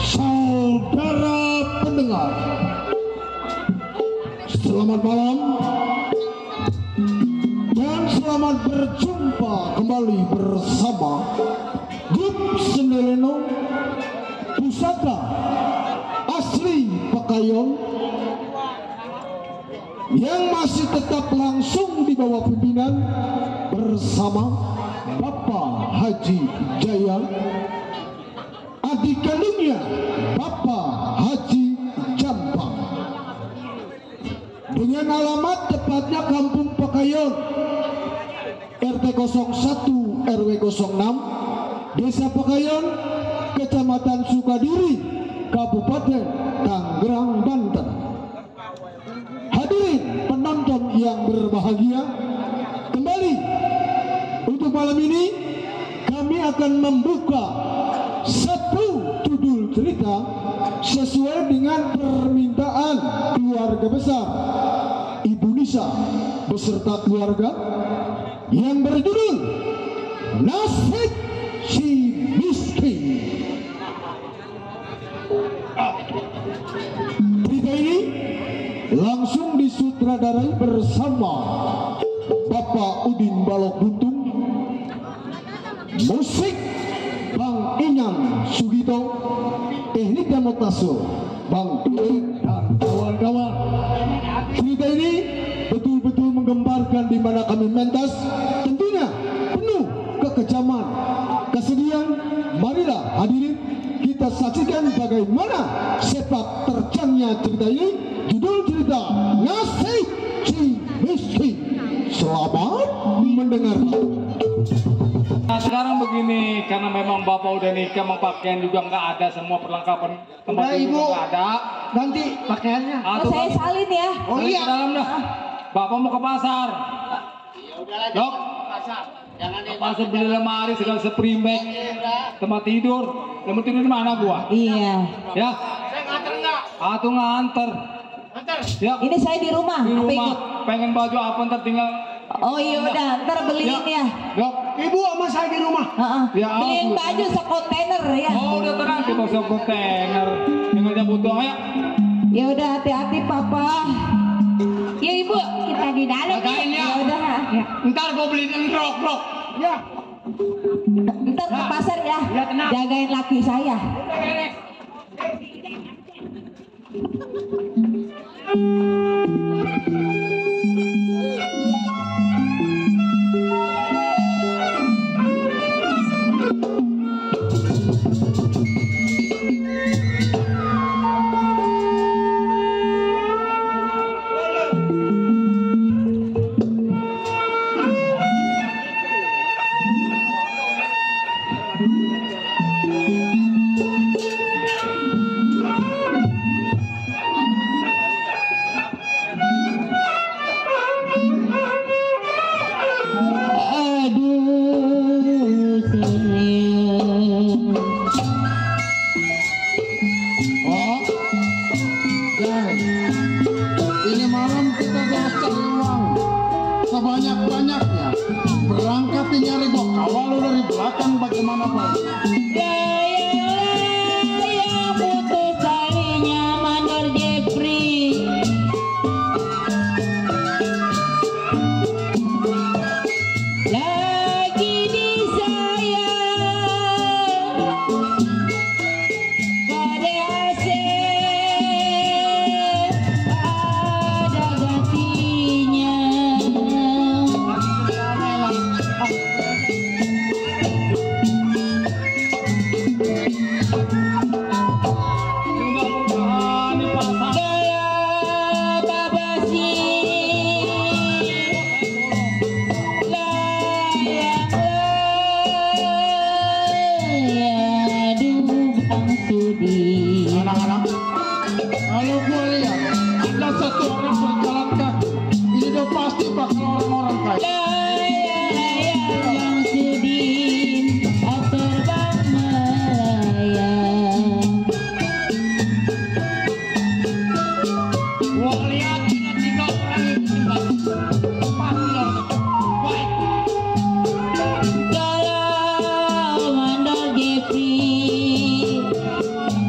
Saudara pendengar, selamat malam dan selamat berjumpa kembali bersama grup Sendeleno Pusaka Asli Pekayon yang masih tetap langsung di bawah pimpinan bersama Bapak Haji Jaya, adik kandungnya Bapak Haji Jampang, dengan alamat tepatnya Kampung Pekayon, RT 01 RW 06, Desa Pekayon, Kecamatan Sukadiri, Kabupaten Tangerang, Banten. Hadirin penonton yang berbahagia, kembali untuk malam ini kami akan membuka satu judul cerita sesuai dengan permintaan keluarga besar Ibu Nisa beserta keluarga yang berjudul Nasib Si Miskin. Cerita ini langsung disutradarai bersama Bapak Udin Balok Buntung, musik Bang Inyang Sugito, teknik dan montase Bang Tuli dan kawan-kawan. Cerita ini betul-betul menggambarkan di mana kami mentas, tentunya penuh kekejaman, kesedihan. Marilah hadirin kita saksikan bagaimana sepak terjangnya cerita ini. Judul cerita Nasib Si Miskin. Selamat mendengarkan. Nah sekarang begini, karena memang bapak udah nikah, memang pakaian juga nggak ada, semua perlengkapan tempat Ibu nggak ada. nanti pakaiannya. Saya salin ya. Oh iya. Ke dalam dah. Bapak mau ke pasar. Ya udahlah, Dok. ke pasar. Jangan Ke pasar beli lemari segala seprimbek, tempat tidur. Tempat tidur di mana gua? Iya. Ya. Saya nganter enggak? Atuh nganter. Nganter. Ya. Ini saya di rumah. Di Apa rumah. ikut? Pengen baju apa ntar tinggal. Oh iya udah, ntar beliin ya. Dok. Ibu sama saya di rumah. Heeh. Ya, Beliin aku. baju sekontainer ya. Oh udah tenang di bawah kontainer. Tinggal dia butuh ya. Ya udah hati-hati papa. Ya ibu, kita di dalam. Jagain ya. Ya udah. Ya. Ntar gua beliin rok. Ya. Ntar ke pasar ya. Ya, tenang. Jagain laki saya. Kalau mandor Jepri,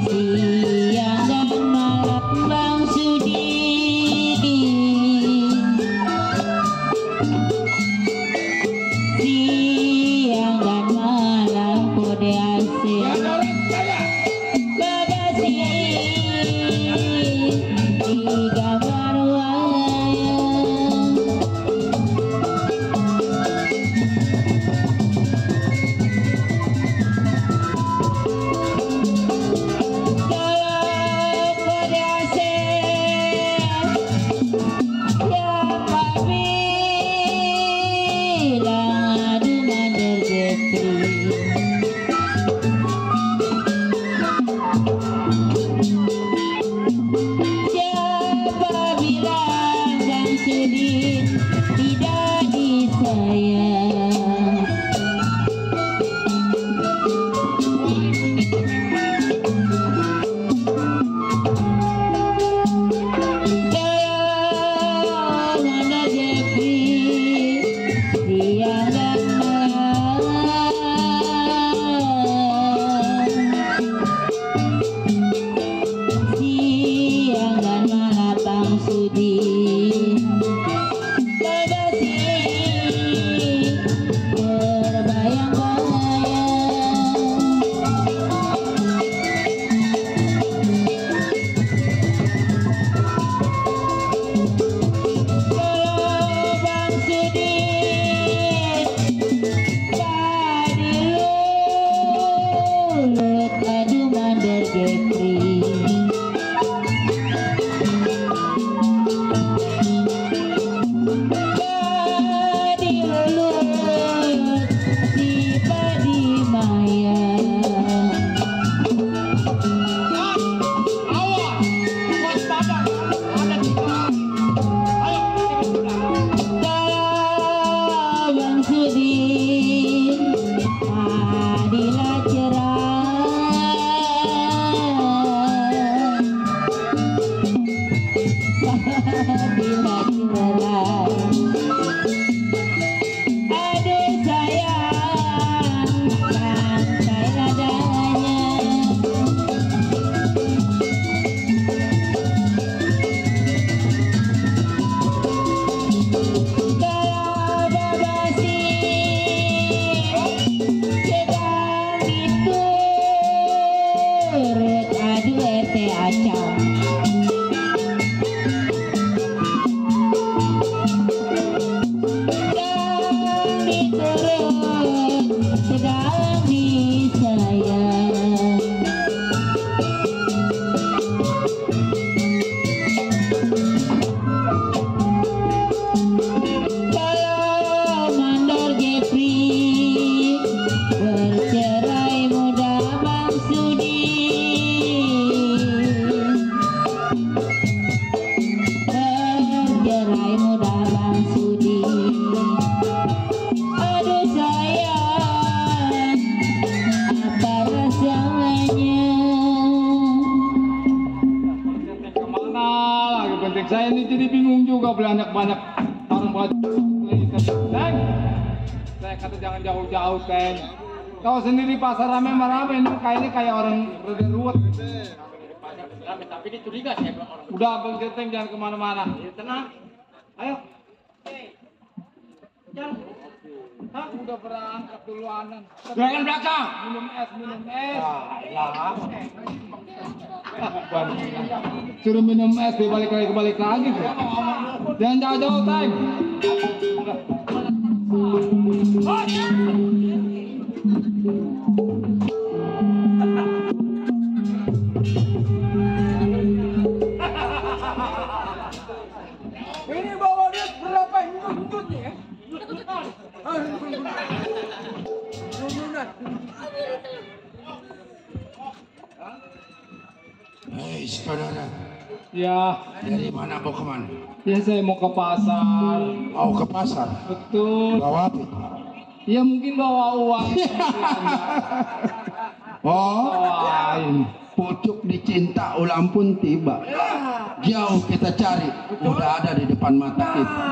siang dan malam Bang Sudi. Siang dan malam kode asing Babasi di gambar wayang. Kalau kode asing siapa bilang adu mandor Jepri. Siapa bilang Bang Sudin tidak disayang? Kalau mandor Jepri siang dan malam siang dan malam Bang Sudi Babasi berbayang-bayang. Kalau Bang Sudi padilulut adu mandor Jepri. Padilulut si Padi Maya. Kalau Bang Sudin adilah cerah, adilah cerah. Aduh sayang, santai adanya. Kalau Babasi sedang diturut adu ete acam. Sedang diturut, sedang disayang. Kalau mandor Jepri bercerai muda Bang Sudi. Bercerai muda Bang Sudi. Aduh sayang, apa rasanya? Kemana lagi penting saya ini jadi bingung juga beli anak banyak orang buat Teng, saya kata jangan jauh-jauh Teng. Kau sendiri pasar rame-rame ini kayaknya kayak orang rada ruwet. Tapi ini curiga saya bilang orang. Udah Bang Jeteng jangan kemana-mana. Ya, tenang. Ayo. Hah, udah berangkat duluan. Belakang belakang. Minum es, minum es. Suruh minum es, dibalik lagi. Jangan jauh-jauh, Teng. Ini bawa duit berapa nyuntut ya? Hei, saudara, Ya, dari mana mau kemana? ya saya mau ke pasar. Mau ke pasar? Betul. Bawa apa? Ya mungkin bawa uang. Oh, Bawain. pucuk dicinta ulang pun tiba. Jauh kita cari, udah ada di depan mata kita.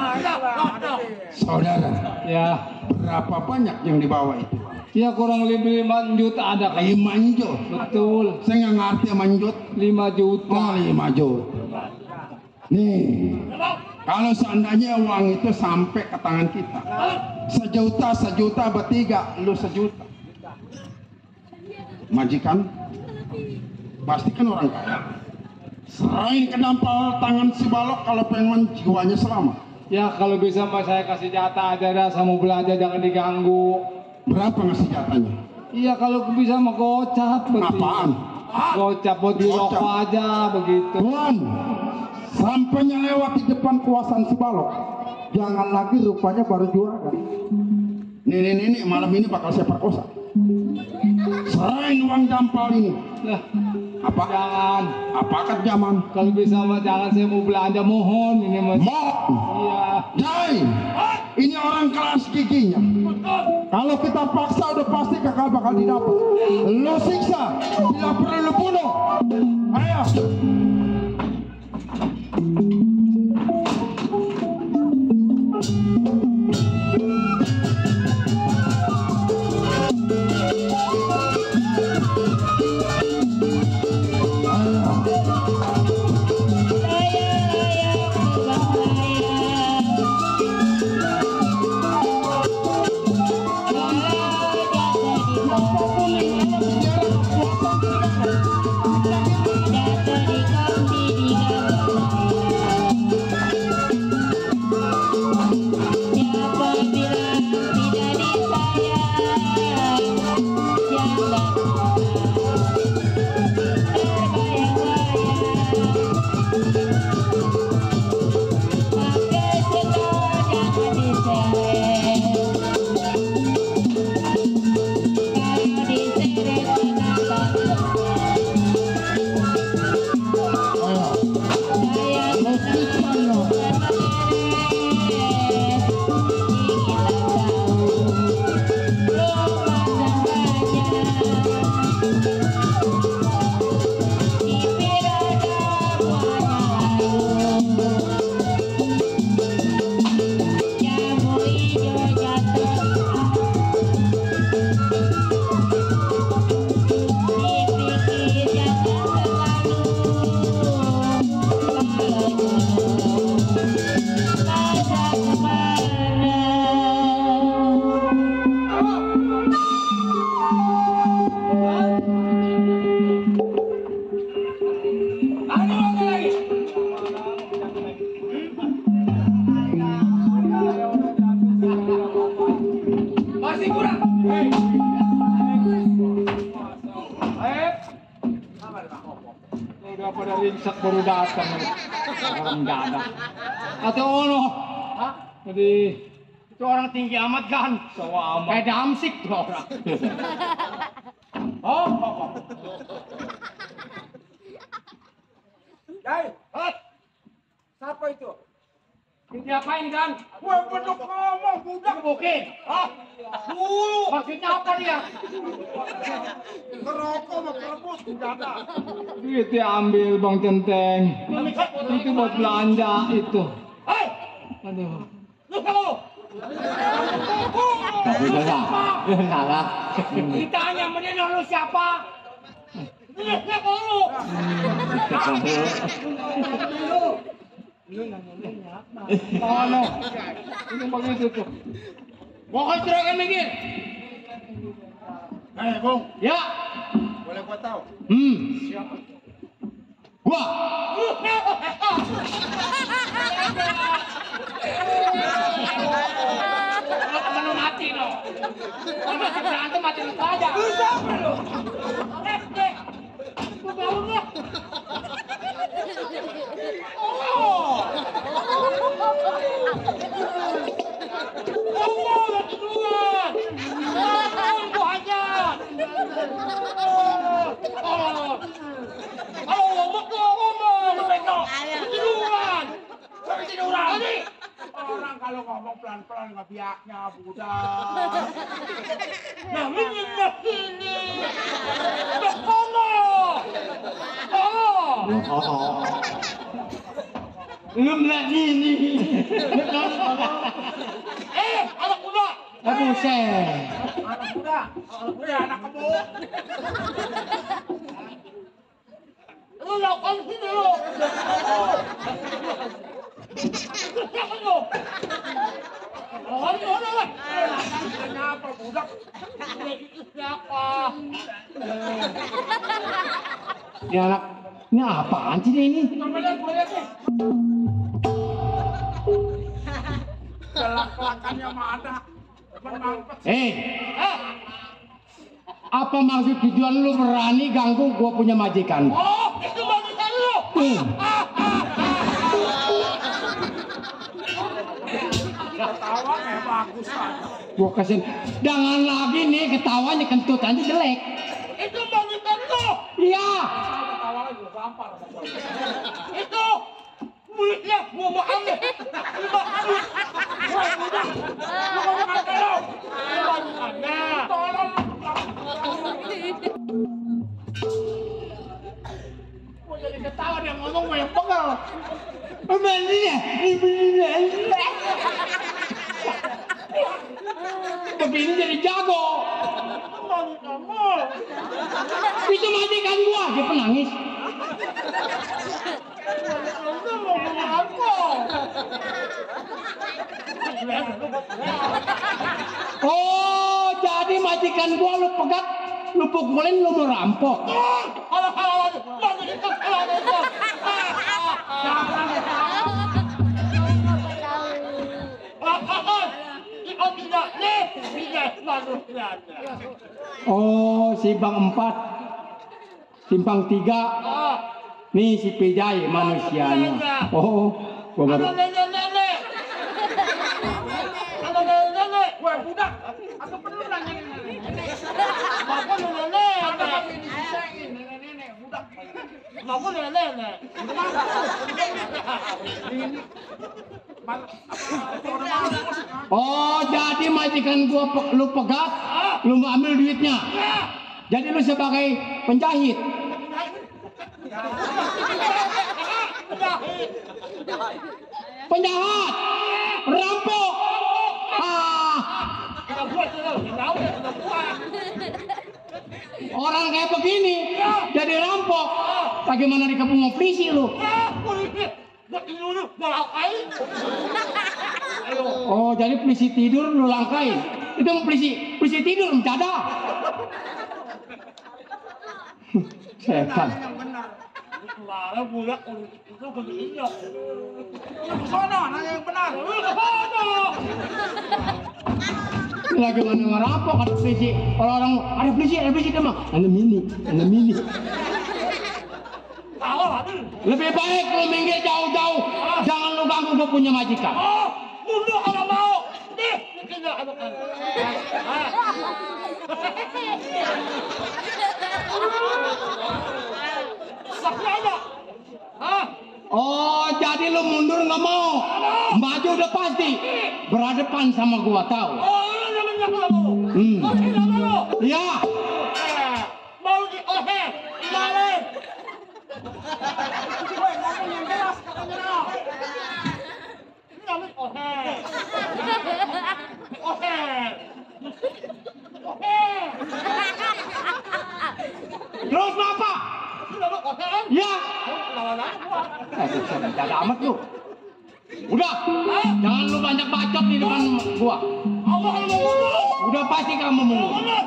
Saudara, Ya, berapa banyak yang dibawa itu? ya kurang lebih 5 juta ada kan? 5 juta. Betul, Saya nggak ngerti manjut. 5 juta. Oh, 5 juta. Nih, kalau seandainya uang itu sampai ke tangan kita, sejuta bertiga, lu sejuta. Majikan, pasti kan orang kaya. Serain ke dampal tangan si balok kalau pengen jiwanya selamat. Ya kalau bisa Mas saya kasih jatah aja dah, saya mau belanja jangan diganggu. Berapa ngasih jatahnya? Iya kalau bisa mah gocap. Apaan? Gocap buat beli Gocap. rokok aja begitu. Tuan, sampainya lewat di depan kuasaan si balok, jangan lagi rupanya baru juara. Nih, malam ini bakal saya perkosa. Serain uang dampal ini. Nah, Apa? jangan. Apakah zaman? Kalau bisa mah jangan, saya mau belanja, mohon ini Mas. Mau? Iya. Jai, ini orang kelas giginya. Kalau kita paksa udah pasti kakak bakal didapat. Lo siksa, bila perlu lo bunuh. Ayo. Masih kurang. Udah pada ringsak baru datang. Orang nggak ada. Atau ono? Hah? Jadi Itu orang tinggi amat kan? sama amat. Kayak damsik tuh orang. Oh. Jai, siapa itu? Diapain kan? Gue beduk ngomong, budak. Gebukin. Hah? Maksudnya apa dia? Ngerokok sama kerebus, senjata. Duit diambil Bang Centeng. Itu buat belanja itu. Hei, Aduh. lu kamu. Tapi salah. Ditanya sama dia lu siapa? Dia kamu. Ano? Ini begitu tuh. Pokoknya serahkan minggir. Bung, Ya. boleh gua tahu? Gua. Kalau mati lo. Kalau masih berantem mati lu aja. Lu siapa lu? Gua bangun lo. Allah Tuhan. Gua hajar. Orang kalau ngomong pelan-pelan nggak biaknya, budak. Nah, ini. Nah, Lu melihat ini. Anak muda. Buset. Anak muda. Anak kebo. Lu lakukan sini lu. Kenapa budak? Itu siapa? Ini anak, ini apaan sih ini? Coba lihat, gue lihat nih. Kelak-kelakannya mah ada. Mampet. Apa maksud tujuan lu berani ganggu gua punya majikan? Oh, itu majikan lu. Ketawa kayak bagus kan. Gua kasih, jangan lagi nih ketawanya kentut aja jelek. Itu majikan lu. Iya. Ketawa lagi gue gampar. Itu mulutnya gua mau ambil. Woi, budak. Lu ngomong apa lu? Majikannya. Tolong. Gua jadi ketawa dia ngomong gue yang pegal. Begini jadi jago. Kamu. Itu majikan gua, dia penangis. Lu mau ngomong apa? Oh, jadi majikan gua lu pegat, lu pukulin, lu mau rampok. Oh, simpang 4, simpang 3. Nih si Pijay manusianya. Oh, gua baru. Woi, budak. Aku perlu nanya ini. Ada kami disisain nenek-nenek budak. Oh, jadi majikan gua lu pegat, lu mau ambil duitnya. Jadi lu sebagai penjahit. Penjahat, rampok. Orang kayak begini jadi rampok. Bagaimana dikepung polisi lu? Oh, jadi polisi tidur lu langkain. Itu polisi tidur mencadah. Setan. Yang benar. Lara budak itu begini. Sono, nanya yang benar. Lagi mana ngerampok ada polisi. Orang ada polisi dia mah. Ada mini. Lebih baik lu minggir jauh-jauh. Jangan lu ganggu gua punya majikan. Oh, mundur kalau mau. Nih, kita adukan. Oh, jadi lu mundur nggak mau? Maju udah pasti. Berhadapan sama gua tahu. Oh, ini namanya kamu. Oh, ini nama lu. Iya. Mau di balik. Woi, ngomong yang jelas katanya lo. Ini namanya Terus apa? Ini namanya Ya. Jaga amat lu. Udah. Jangan lu banyak bacot di depan gua. Udah pasti kamu mundur.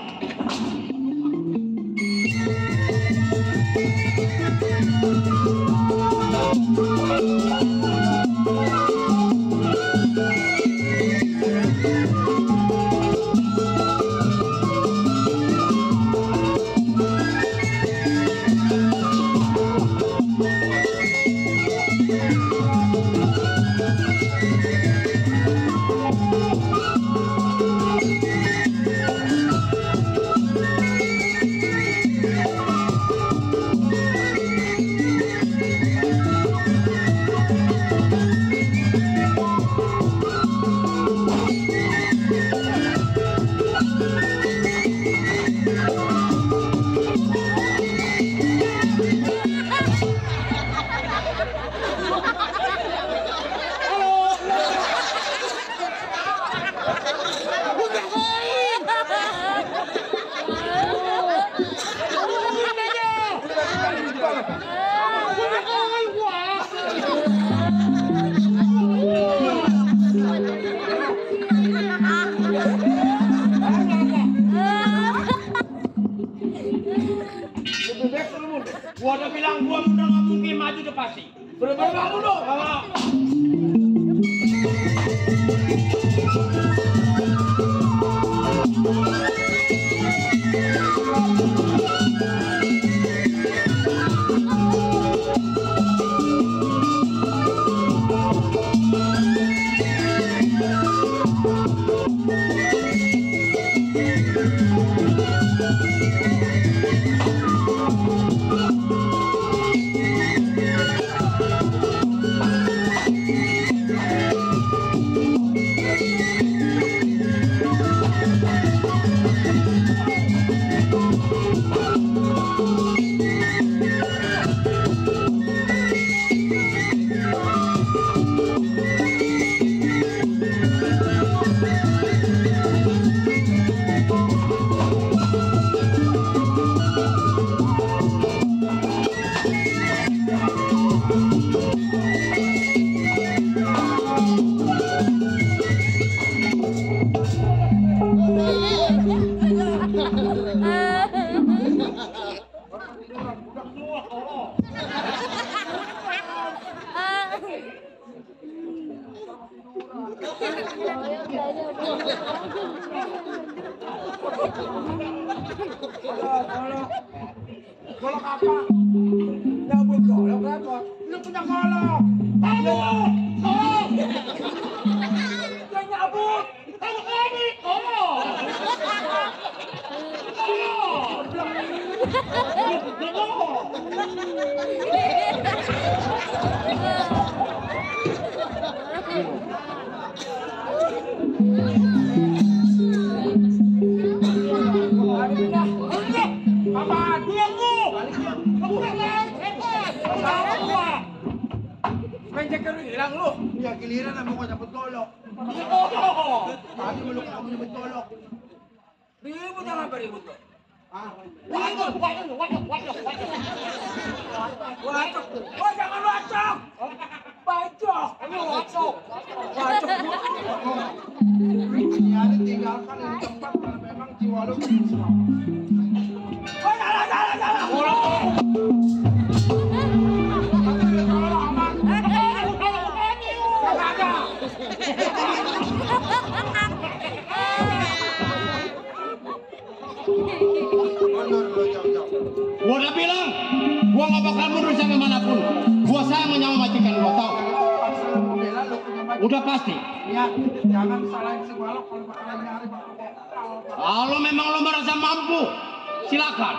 Golok apa? Nyabut golok apa? Lu punya golok. Tahu. Golok. Dia nyabut. Golok ini. Golok. Apa? Dia lu. Mencek hilang lu. Ya giliran namu ko nyabut golok. Tadi meluk kamu nyabut golok. Ribut jangan beribut lo. Wacok. Oh jangan wacok. Bacok. Ini wacok. Ya tinggalkan di tempat kalau memang jiwa lu Islam. Oh salah. Gua udah bilang, gua nggak bakal mundur sampai manapun. Gua sayang menyawa majikan gua, tahu? Udah pasti. Ya, jangan salahin si balok kalau bakalan nyari bakal. Kalau memang lo merasa mampu, silakan.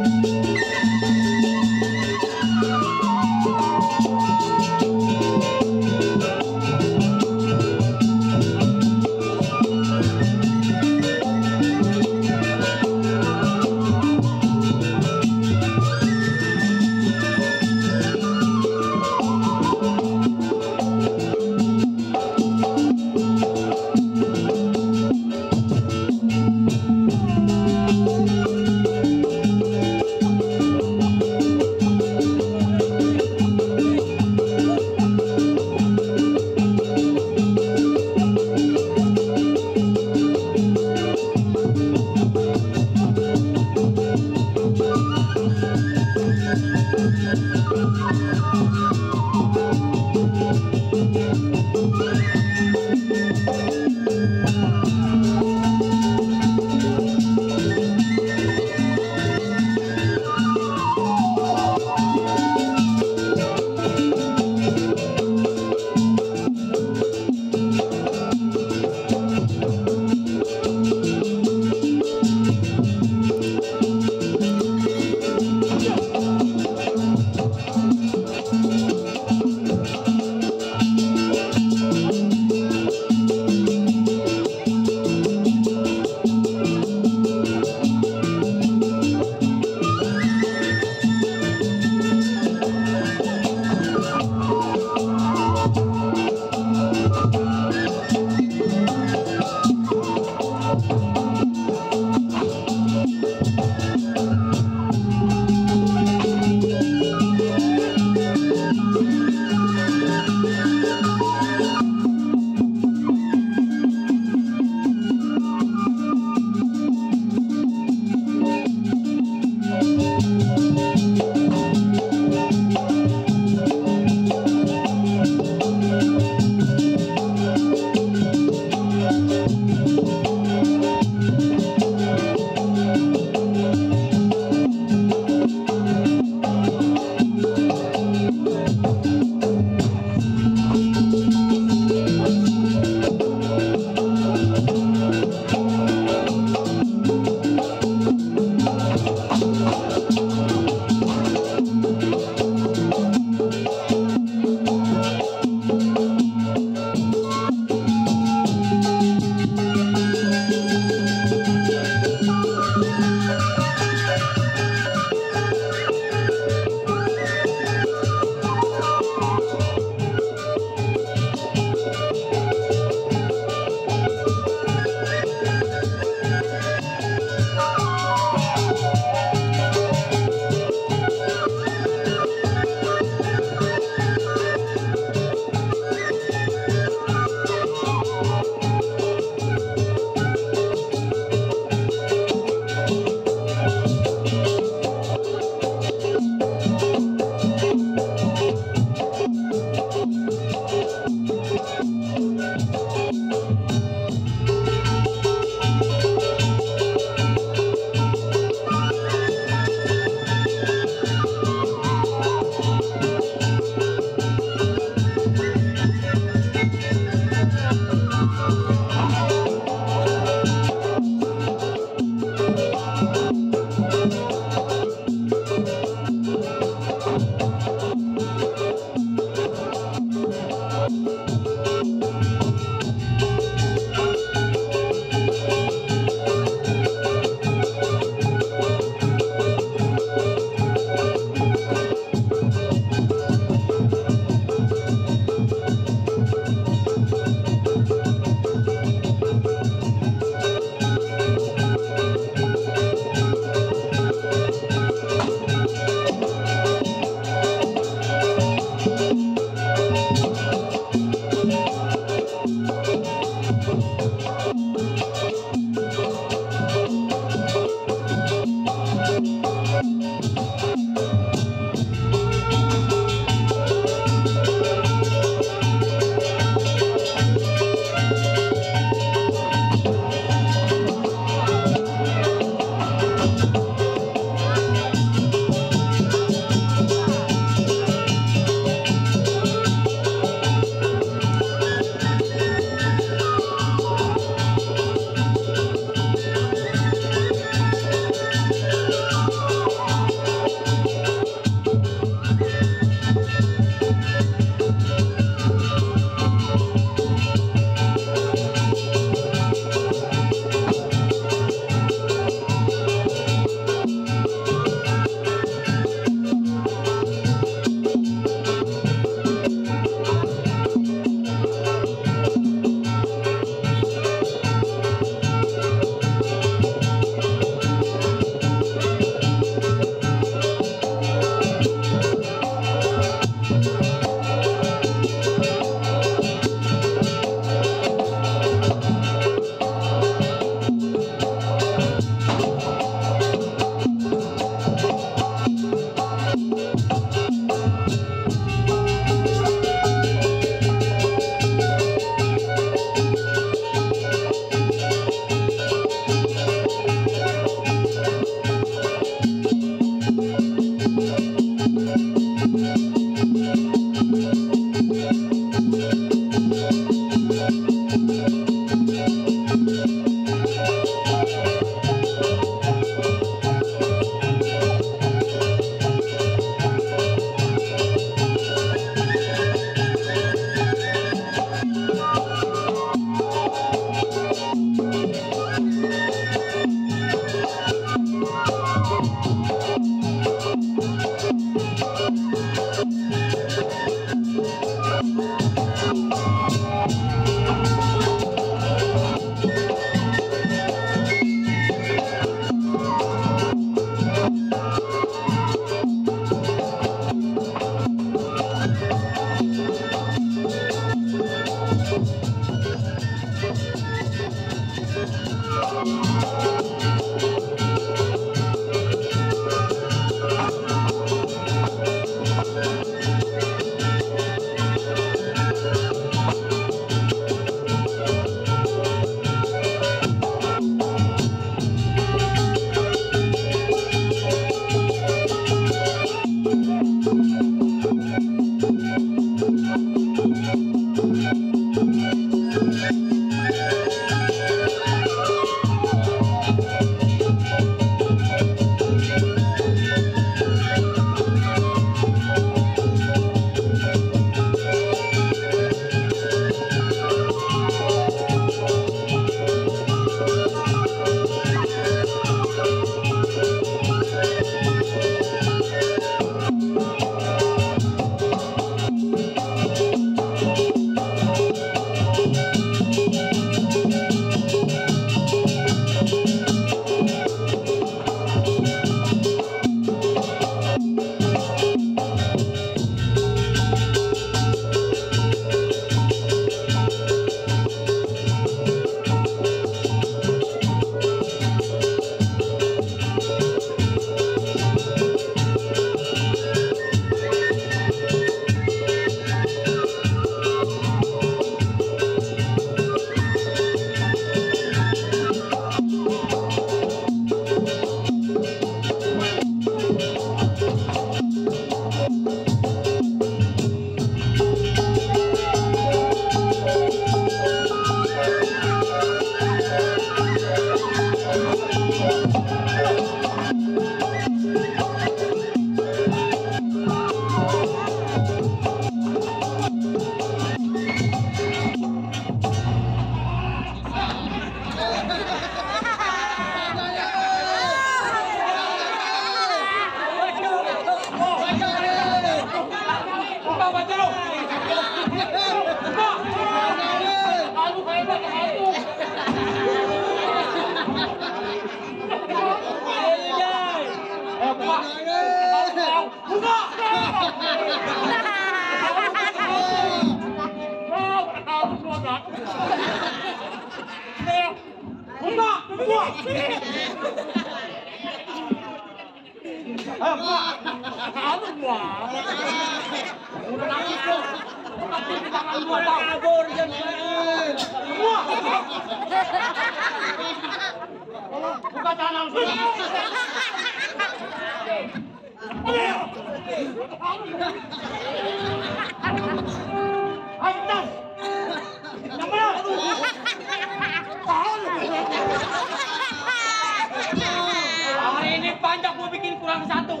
Hari ini panjang gua bikin kurang satu.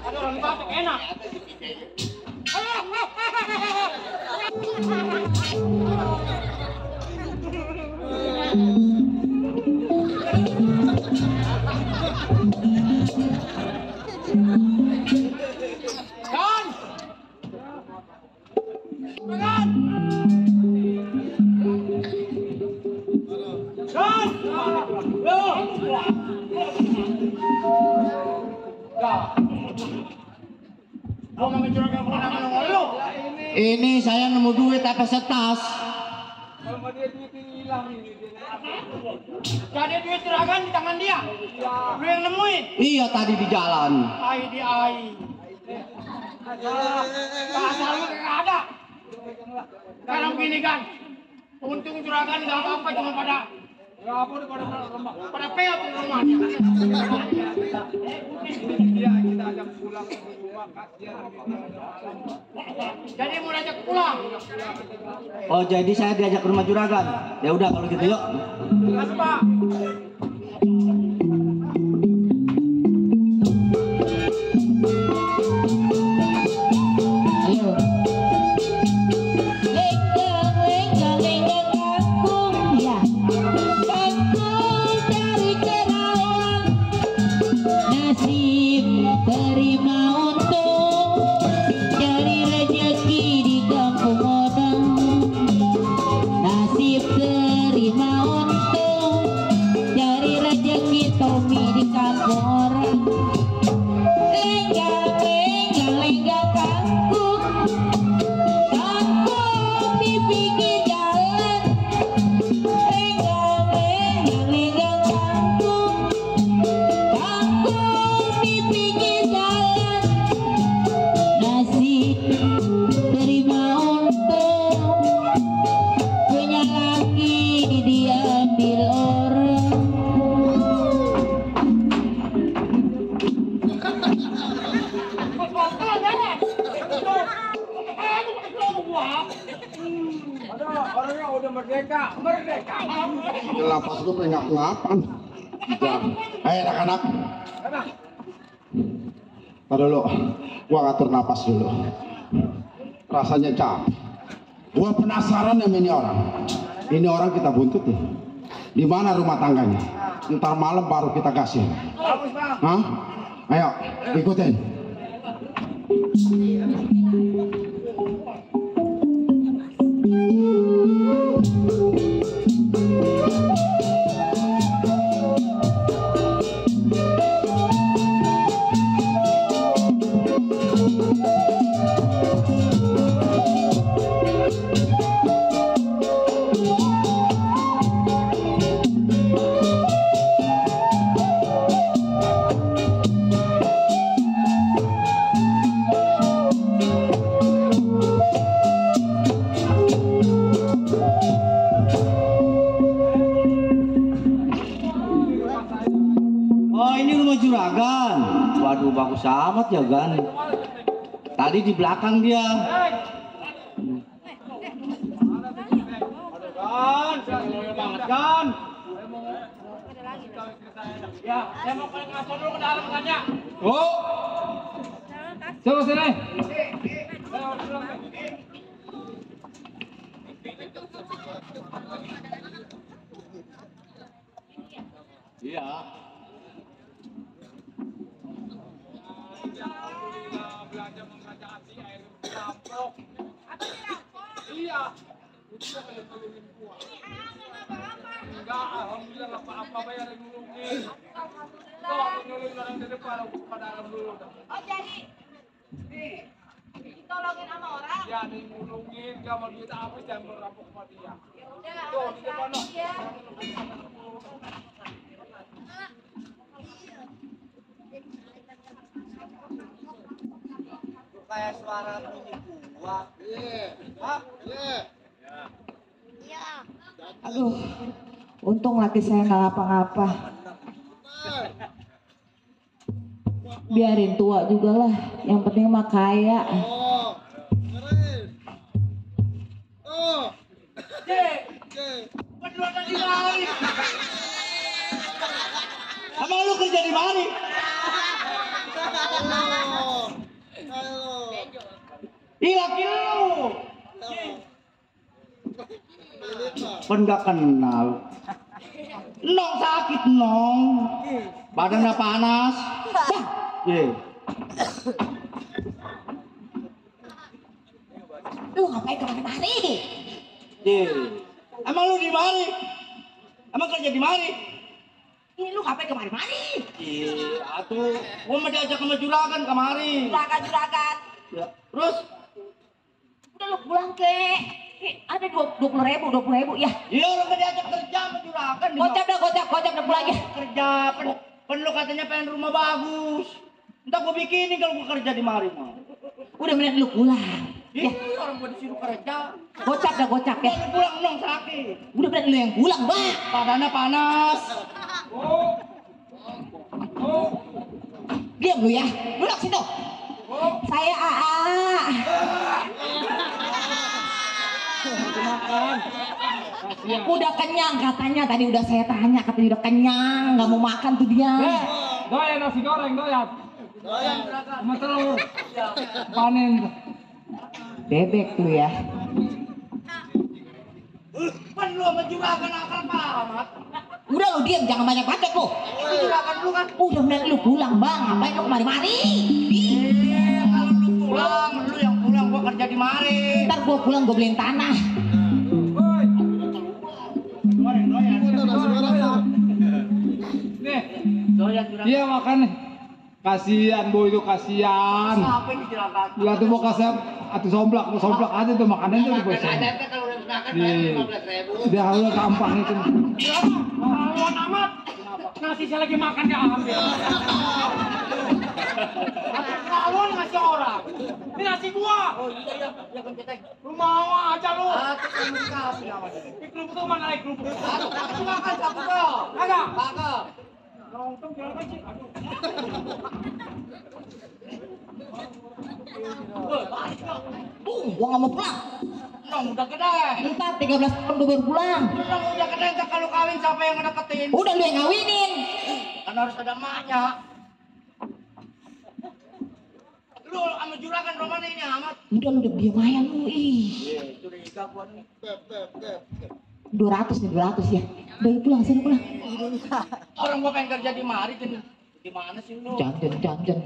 Ada orang batuk enak. Ini saya nemu duit apa setas? Kalau dia duitnya hilang ini. Jadi duit juragan di tangan dia. Lu yang nemuin. Iya tadi di jalan. Ai di ai. Pasar lu kagak ada. Sekarang gini kan. Untung juragan nggak apa-apa cuma pada pada peot di rumahnya. Iya, kita ajak pulang ke rumah kasihan. Jadi mau ajak pulang. Oh jadi saya diajak ke rumah juragan. Ya udah kalau gitu yuk. Mas Pak. Ayo. Lenggang, lenggang kampung ya. Kampung dari Kerawang. Nasib terima untung dari rezeki di kampung orang. Nasib terima untung dari Merdeka. Lapas gue pengen ngapan. Ayo anak-anak. Tar dulu, gua ngatur napas dulu. Rasanya capek. Gua penasaran sama ini orang. Ini orang kita buntut ya. Di mana rumah tangganya? Ntar malam baru kita kasih. Bagus, Bang. Hah? Ayo, ikutin. Oh, ini rumah juragan. Waduh, bagus amat ya, Gan. Tadi di belakang dia. Gan, saya banget Gan. Ya, saya mau ke ngasih dulu ke dalam tanya. Oh, coba sini. Iya. Belanja mengerjakan si air rampok. Iya. Enggak, alhamdulillah nggak apa-apa, bayar yang nulungin. Kok nulungin orang di depan, aku ke dalam dulu. Oh jadi ditolongin sama orang? Ya, ada yang nulungin, gak mau duit habis, jangan merampok sama dia. Ya udah, Tuh, di depan loh. ya. Kayak suara bunyi buah. Iya. Aduh, untung laki saya nggak ngapa-ngapa. Biarin tua juga lah, yang penting mah kaya. Emang lu kerja di mana? Ih, laki lu. Kan gak kenal. Nong sakit, Nong. Badannya panas. Ye. Lu ngapain kemari-mari? Ye. Emang lu di mana? Emang kerja di mana? Ini lu ngapain kemari-mari? Iya, atuh. Gua mau diajak sama juragan kemari. Juragan. Ya. Terus? Udah lu pulang ke. Ada 20.000 ya. Iya, lu kan diajak kerja sama juragan. Gocap dah pulang ya. Kerja, kan lu katanya pengen rumah bagus. Entah gua bikinin kalau gua kerja di mari mah. Udah mending lu pulang. Ih, orang gua disuruh kerja. Gocap ya. Gua pulang Nong sakit. Udah mending lu yang pulang, Bang. Badannya panas. Diam lu ya. Duduk situ. Saya AA. Udah kenyang katanya, tadi udah saya tanya, katanya udah kenyang, nggak mau makan tuh dia. Doyan nasi goreng, doyan. Sama telur. Panen. Bebek lu ya. Kan lu sama juragan akal pahamat. Udah lu diam, jangan banyak bacot lu. Juragan lu kan. Udah mending lu pulang, Bang. Ngapain lu kemari-mari? Kalau lu pulang, lu yang pulang, gua kerja di mari. Ntar gua pulang gua beliin tanah. Nih, Doyan juragan. iya makan nih. Kasihan Bu itu, kasihan. Apa ini juragan? Dia tuh mau kasih atau somplak aja tuh makanan tuh di bos. Ada kalau udah makan bayar 15.000. Dia harus gampang itu. Lawan amat. Nasi saya lagi makan gak ambil. Lawan ngasih orang. Ini nasi gua. Oh iya, ya kan kita. Lu mau aja lu. Kamu dikasih namanya. Kerupuk tuh mana lagi kerupuk? Aku makan satu kok. Kagak. Kagak. Nonton jalan aja. Aduh. Gua nggak mau pulang. dong, udah gede. Entar 13 tahun gue baru pulang. Udah gede, ntar kalau kawin siapa yang ngedeketin? Udah lu yang ngawinin. Kan harus ada emaknya. Lu sama juragan romana ini amat. Udah lu udah diam aja lu. Ih. Curiga gua nih. 200 nih 200 ya. Udah lu pulang sini pulang. Orang gua pengen kerja di mari kan. Gimana sih lu? Jangan.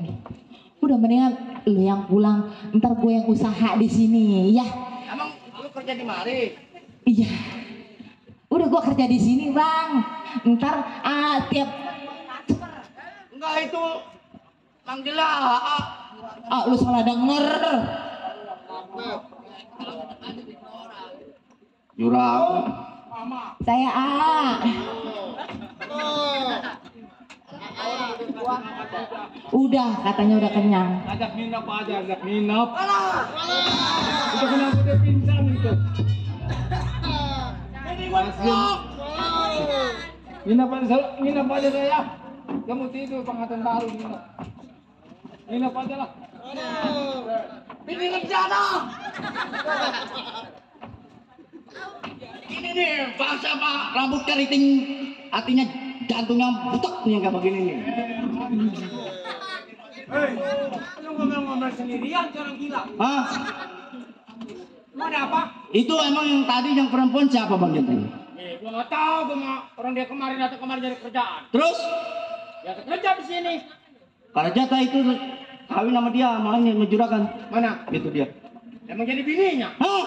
Udah mendingan lu yang pulang, ntar gue yang usaha di sini ya. Emang lu kerja di mari? Iya. Udah gue kerja di sini bang. Ntar tiap Enggak itu manggilnya lu salah denger. Juragan. Saya Udah katanya udah kenyang. Ajak nginep aja, ajak nginep. Itu kenapa dia pingsan itu? Nginep aja saya. Kamu tidur pengatan baru nginep. Nginep aja lah. ini rencana. Ini nih bangsa apa rambut keriting, artinya jantungnya butek nih yang kayak begini nih. Hei, lu ngomel-ngomel sendirian, orang gila. Hah? Lu ada apa? Itu emang yang tadi yang perempuan siapa Bang Jenteng? Gua nggak tahu, gua mah orang dia kemarin datang kemarin dari kerjaan. Terus? Ya kerja di sini. Karena jatah itu kawin sama dia, malah ini ngejuragan. Mana? Itu dia. Emang jadi bininya? Hah?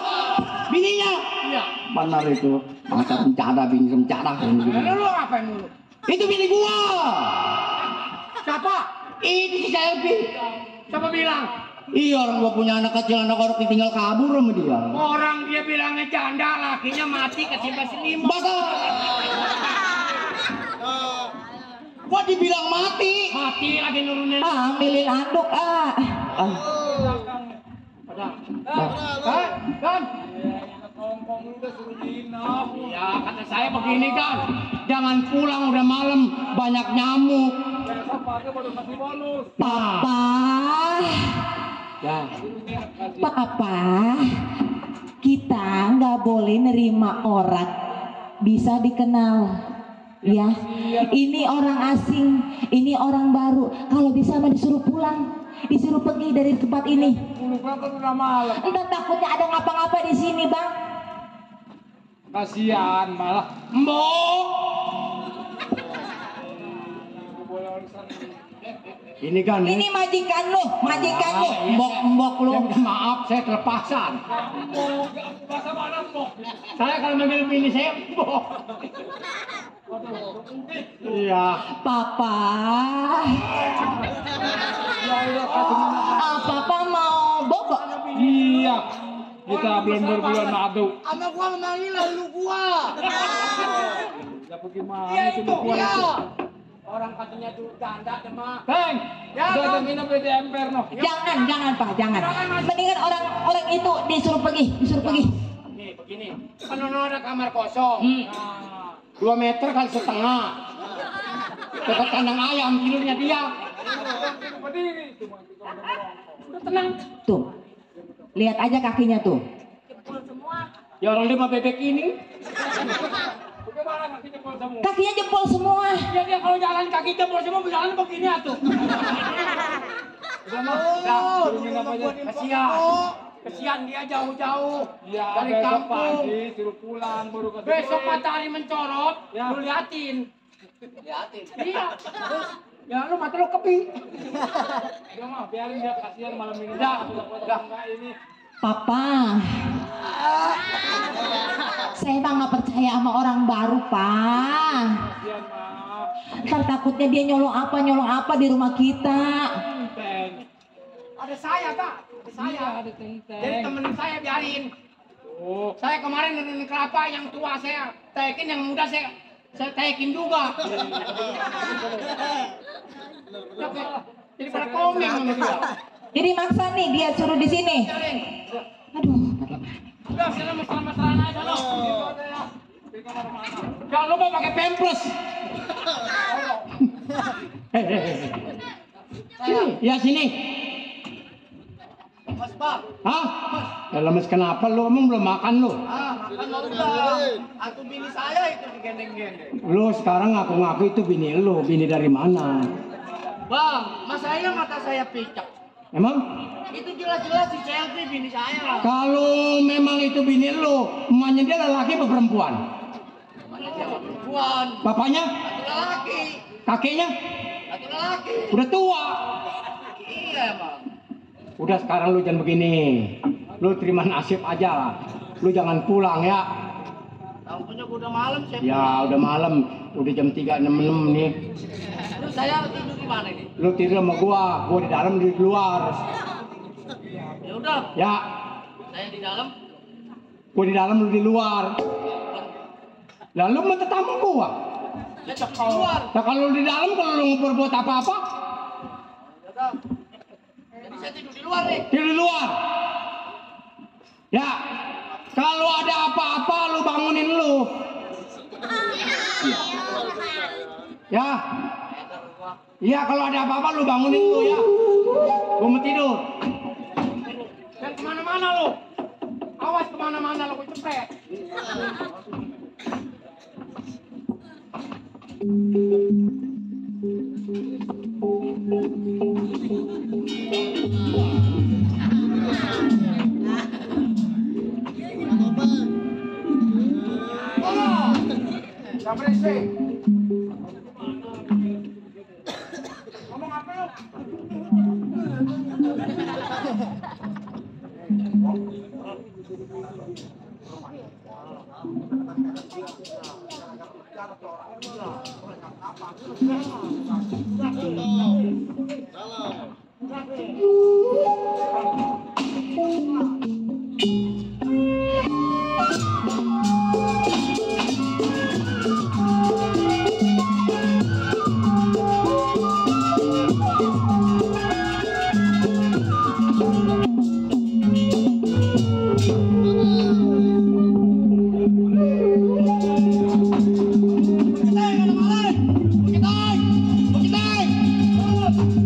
Bininya? Iya. Benar itu. Masa rencana bini rencana. Lu ngapain dulu? Itu bini gua. Siapa? Itu si Selvi. Siapa bilang? Iya orang gua punya anak kecil, anak orang tinggal kabur sama dia. Orang dia bilangnya janda, lakinya mati ketimpa selimut. Masa? Gua dibilang mati. Mati lagi nurunin. Ambilin anduk Kan? Ngomong udah suruh nginep. Ya kata saya begini kan, jangan pulang udah malam, banyak nyamuk. Besok pagi baru kasih bonus. Papa. Ya. Papa, kita nggak boleh nerima orang bisa dikenal, ya. Ini orang asing, ini orang baru. Kalau bisa mah disuruh pulang, disuruh pergi dari tempat ini. Berapa udah malam? Entah takutnya ada ngapa-ngapa di sini, bang. Kasihan malah. Mbok. Ini kan Ini majikan lu, mbok lu. maaf saya terpaksa. Bahasa mana kok? Saya kalau manggil bini saya mbok. Iya. Papa. Papa mau bobo. Iya. Kita belum berbulan madu. Sama gua memanggil lu gua. Ya bagaimana Iya itu itu, gua iya. itu? Orang katanya tuh janda demam. Teng, Ya, udah ada Bang. nginep di emper noh. Jangan Pak, jangan. Mendingan orang itu disuruh pergi. Nih begini, kan ada kamar kosong. 2 meter kali setengah. Dekat kandang ayam tidurnya dia. Berdiri. Udah tenang. Tuh. Lihat aja kakinya tuh. Ya orang dia mah bebek ini. Bagaimana masih jempol semua? Kakinya jempol semua. Ya dia kalau jalan kaki jempol semua jalan begini atuh. Udah noh, udah, suruh nginep aja. Kesian dia jauh-jauh Iya, dari besok kampung. pagi suruh pulang baru kasih Besok duit. matahari mencorot, Ya. lu liatin. Iya. Terus, ya lu mata lu kepi. Udah mah, biarin dia kasihan malam ini. Udah. Enggak ini. Papa. Saya mah nggak percaya sama orang baru, Pak. Kasihan mah. Ntar takutnya dia nyolong apa di rumah kita. Teng. Ada saya, Pak. Ada saya. Iya, ada teng-teng. Jadi temen saya biarin. Oh, Saya kemarin nenek kelapa yang tua saya tekin, yang muda saya tekin juga. Jadi pada komen sama dia. Jadi maksa nih dia suruh di sini. Biarin. Aduh. Udah, sana mesra-mesraan aja lo. Jangan lupa pakai pampers. Sini, ya sini. Mas Pak. Hah? Ya lemes kenapa lu? Emang belum makan lu? Makan mau udah. Atau bini saya itu digendeng-gendeng. Lu sekarang ngaku-ngaku itu bini lu. Bini dari mana? Bang, mas saya mata saya picak. Emang? Itu jelas-jelas di selfie bini saya. Kalau memang itu bini lu, emaknya dia lelaki apa perempuan? Mana dia perempuan? Bapaknya? Laki. Kakeknya? Laki-laki. Udah tua. Iya, Bang. Udah sekarang lu jangan begini. Lu terima nasib aja. Lu jangan pulang ya. Lampunya udah malam, saya. Ya udah malam. Udah jam 3.66 nih. Terus saya tidur di mana ini? Lu tidur sama gua di dalam, lu di luar. Ya udah, Ya, saya di dalam. gua di dalam, lu di luar. Lalu mau tetamu gua. Saya cek keluar. Nah kalau lu di dalam, kalau lu mau berbuat apa-apa, Ya udah. Jadi saya tidur di luar nih. tidur di luar. Ya, kalau ada apa-apa lu bangunin lu. Ya. Iya, kalau ada apa-apa lu bangunin lu ya. Gua mau tidur. Dan kemana-mana lu. Awas kemana-mana lu, gua cepet. Gak berisik. Ngomong apa lu?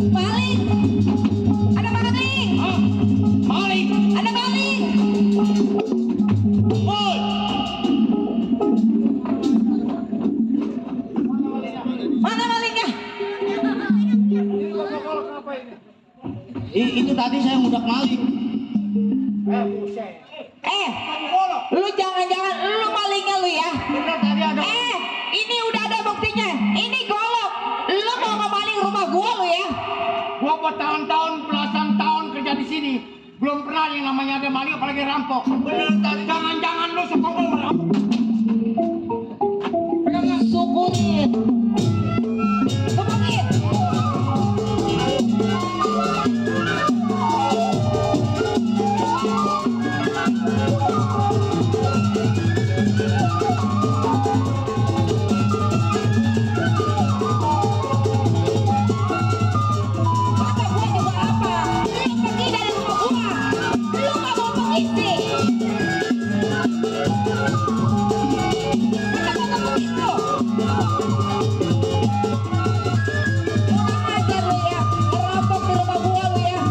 Maling! Ada maling! Maling! Ada maling! Woi! Mana malingnya? Itu tadi saya ngudak maling. Lu jangan-jangan lu malingnya lu ya? Bener tadi ada. Ini udah ada buktinya. Ini golok. Lu mau ngemaling rumah gua lu ya? Gua bertahun-tahun, belasan tahun kerja di sini. Belum pernah yang namanya ada maling apalagi rampok. Bener tadi. Jangan-jangan lu sekongkol merampok. Syukurin. Syukurin. Kata gua juga apa? Lu pergi dari rumah gua. Lu gak mau mengisi. Kata gua begitu. Kurang ajar lu ya. Ngerampok di rumah gua lu ya.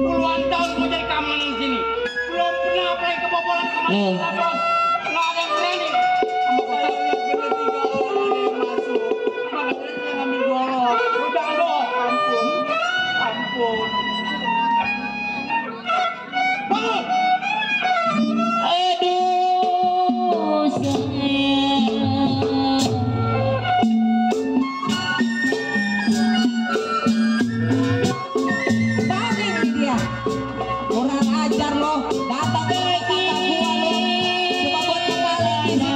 Puluhan tahun gua jadi keamanan di sini. Belum pernah apa yang kebobolan kemarin. Nggak ada yang berani. Sama gua tahu yang bener 3 orang ada yang masuk. Makanya dia ngambil golok. Lu jangan doang. Ampun. Ampun. Bangun. Aduh, sayang. Maling nih dia. Kurang ajar loh. Datang ke kata gua lo. Cuma buat ngemaling di sini.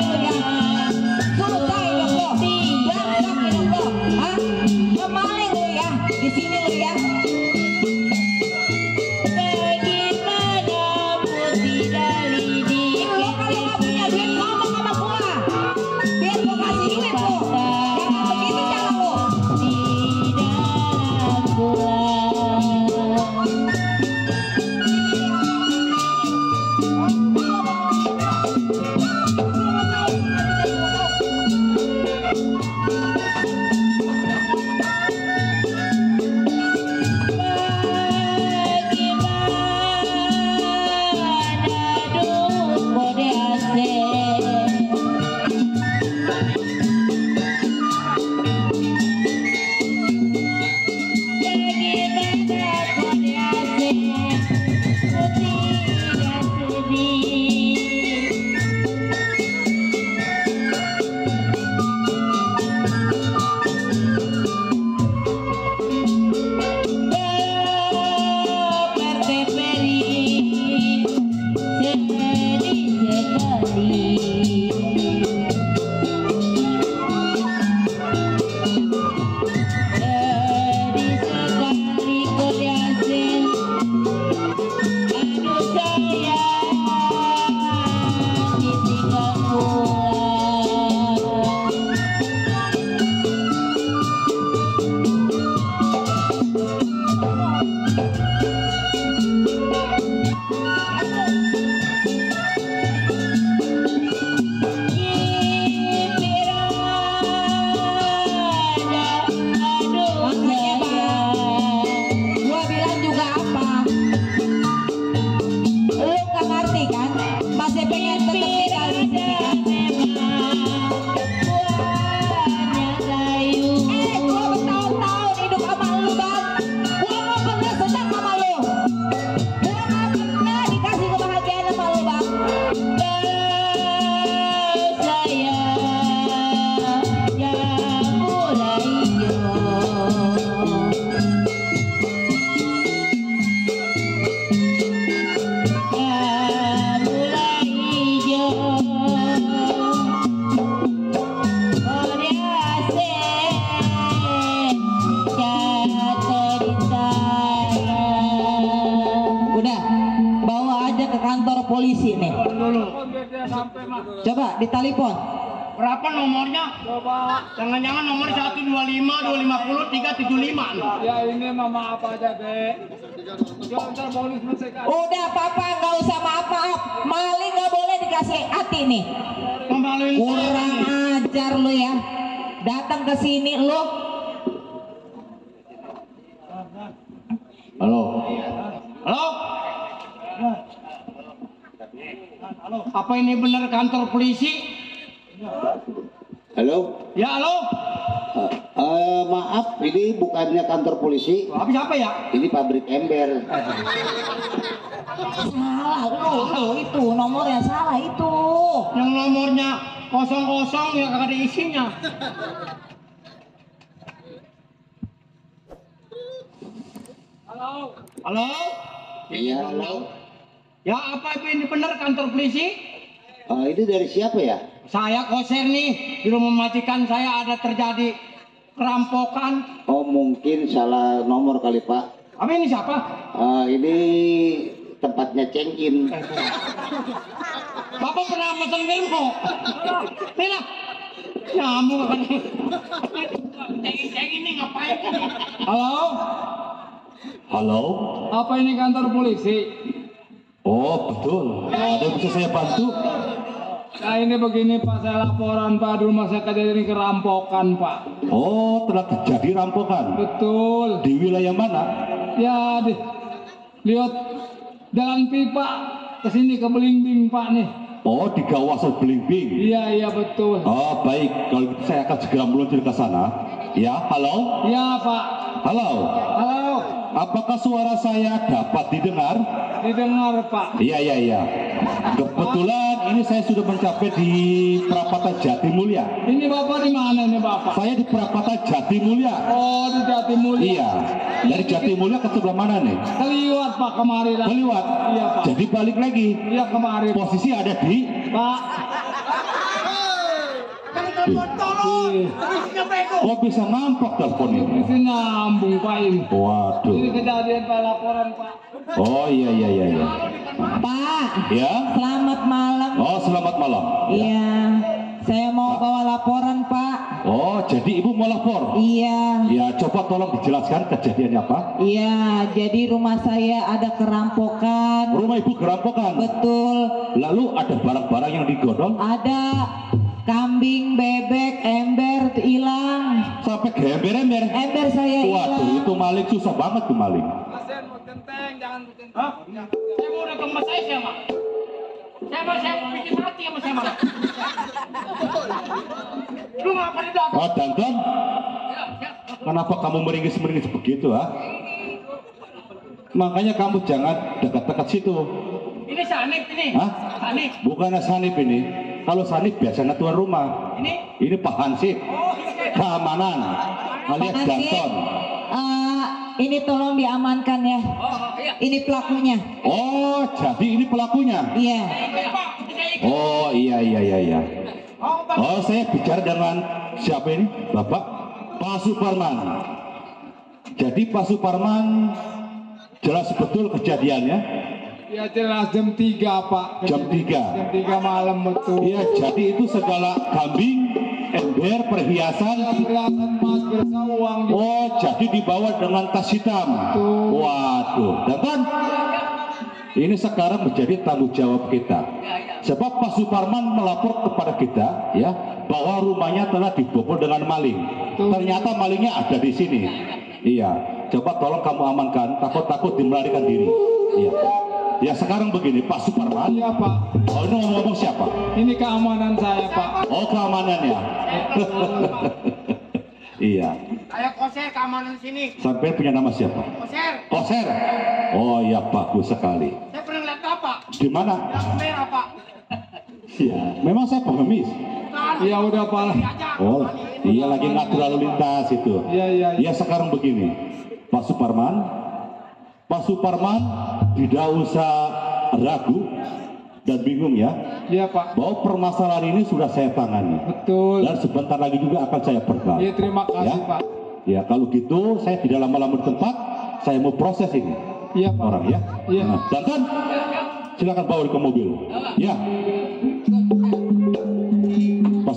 dia sampai Mas. Coba ditelepon. Berapa nomornya? Coba. Jangan-jangan nomor 125 250 375 nih. Ya ini mah maaf aja deh. Jangan ntar bonus masih kan. Udah papa nggak usah maaf-maaf. Maling nggak boleh dikasih hati nih. Kembaliin saya Kurang nih. ajar lu ya. Datang ke sini lu. Halo. Halo? Apa ini benar kantor polisi? Halo. Ya, halo? Maaf, ini bukannya kantor polisi. Habis apa ya? Ini pabrik ember. Salah lu itu nomornya salah itu. Yang nomornya 00 ya kagak ada isinya. Halo. Halo? Iya, halo. Ya, apa ini benar kantor polisi? Ini dari siapa ya? Saya koser nih, di rumah majikan saya ada terjadi perampokan. Oh, mungkin salah nomor kali, Pak. Apa ini siapa? Ini tempatnya cengkin. Bapak pernah pesan Wilmo? Nih lah. Nyamuk kan. Cengin ini ngapain? Halo. Halo. Apa ini kantor polisi? Oh, betul. Ada bisa saya bantu? Nah ini begini Pak, saya laporan Pak, di rumah saya kejadian kerampokan Pak. Oh, telah terjadi rampokan. Betul. Di wilayah mana? Ya, lihat jalan pipa ke sini ke Belimbing Pak nih. Oh, di kawasan Belimbing. Iya betul. Oh, baik. Kalau gitu saya akan segera meluncur ke sana. Ya, halo? Iya Pak. Halo. Halo. Apakah suara saya dapat didengar? Didengar Pak. Iya. Kebetulan ini saya sudah mencapai di perapatan Jatimulya. Ini Bapak di mana ini Bapak? Saya di perapatan Jatimulya. Oh di Jatimulya. Iya. Dari Jatimulya ke sebelah mana nih? Keliwat Pak kemari lah. Keliwat. Iya Pak. Jadi balik lagi. Iya kemari Pak. Posisi ada di Pak. Oh, bisa nampak telepon ini. Bisa nyambung Pak ini. Ini Waduh. kejadian Pak laporan Pak. Oh, iya. Pak, Ya. selamat malam. Oh, selamat malam. Iya, saya mau bawa laporan Pak. Oh, jadi ibu mau lapor? Iya. Ya, coba tolong dijelaskan kejadiannya apa? Iya, jadi rumah saya ada kerampokan. Rumah ibu kerampokan. Betul. Lalu ada barang-barang yang digodong Ada kambing, bebek, ember hilang. sampai ke ember-ember. Ember saya Waduh, hilang. itu maling, susah banget tuh maling. Kasian mau genteng, jangan genteng. Hah? Saya mau datang sama saya mah. Saya mau bikin mati sama saya mah. Lu ngapa di belakang? Oh, Danton, kenapa kamu meringis-meringis begitu, ha? Makanya kamu jangan dekat-dekat situ. Ini Sanip ini. Hah? Sanip. Bukannya Sanip ini. Kalau Sanip biasanya tuan rumah. Ini Pak Hansip. Keamanan alias Pak Hansip. Danton. Ini tolong diamankan ya. Ini pelakunya. Oh, jadi ini pelakunya. Iya. Oh, iya. Oh, saya bicara dengan siapa ini? Bapak Pak Suparman. Jadi Pak Suparman jelas betul kejadiannya. Ya jelas jam 3 Pak. Jam 3. Jam 3 malam betul. Iya, jadi itu segala kambing, ember, perhiasan. Perhiasan emas bersama uang juga. Oh, jadi dibawa dengan tas hitam. Betul. Waduh, dan kan ini sekarang menjadi tanggung jawab kita. Sebab Pak Suparman melapor kepada kita, ya, bahwa rumahnya telah dibobol dengan maling. Betul. Ternyata malingnya ada di sini. Iya, coba tolong kamu amankan. Takut-takut melarikan diri. Iya. Ya sekarang begini, Pak Suparman. Iya Pak. Oh, ini ngomong-ngomong siapa? Ini keamanan saya Pak. Oh, keamanannya. Iya. Saya koser keamanan sini. Sampai punya nama siapa? Koser. Koser. Oh iya, bagus sekali. Saya pernah lihat Bapak. Di mana? Yang merah Pak. Iya. Memang saya pengemis. Iya udah Pak. Oh, iya lagi ngatur lalu lintas itu. Iya. Ya sekarang begini, Pak Suparman tidak usah ragu dan bingung ya, Iya Pak. bahwa permasalahan ini sudah saya tangani. Betul. Dan sebentar lagi juga akan saya perban. Iya terima kasih Ya. Pak. Ya kalau gitu saya tidak lama-lama di tempat, saya mau proses ini Iya Pak. orang ya. Iya. Nah, Danton, silakan bawa ke mobil. Ya.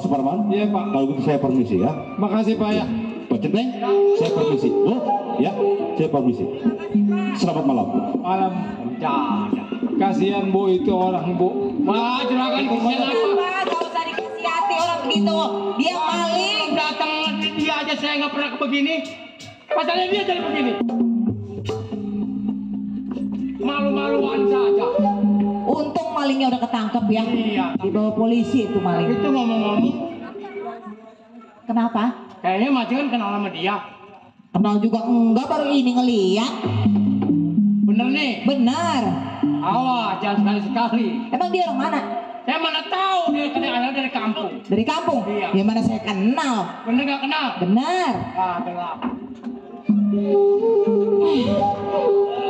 Suparman? Iya Pak. Kalau gitu saya permisi ya. Makasih Pak ya. Pak Centeng, saya permisi. Bu, ya, saya permisi. Selamat malam. Malam. Kasihan Bu itu orang Bu. Wah, juragan kesian apa? Pak, gak usah dikasih hati orang begitu. Dia maling. Datang dia aja saya nggak pernah begini. Pasalnya dia jadi begini. Malu-maluan saja. Untung malingnya udah ketangkep ya. Iya. Dibawa polisi itu maling. Itu ngomong-ngomong, Kenapa? kayaknya Majikan kenal sama dia. Kenal juga enggak, baru ini ngeliat. Bener nih. Benar. Awas, jangan sekali-sekali. Emang dia orang mana? Saya mana tahu dia kenal dari kampung. Dari kampung? Iya. Ya mana saya kenal. Bener nggak kenal? Benar. Ah, gelap.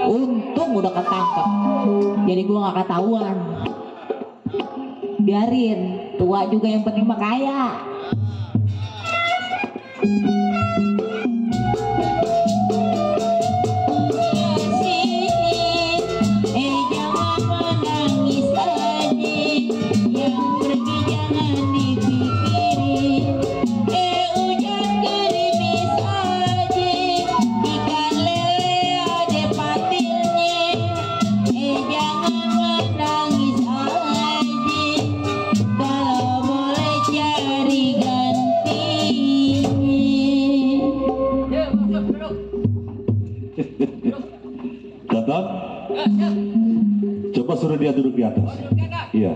Untung udah ketangkep. Jadi gua gak ketahuan. Biarin, tua juga yang penting mah kaya. Jangan menangis lagi, yang pergi jangan dipikirin. Hujan gerimis aja, ikan lele ada patilnya. Jangan menangis lagi, kalau boleh cari gantinya. Datang? Coba suruh dia duduk di atas. Iya.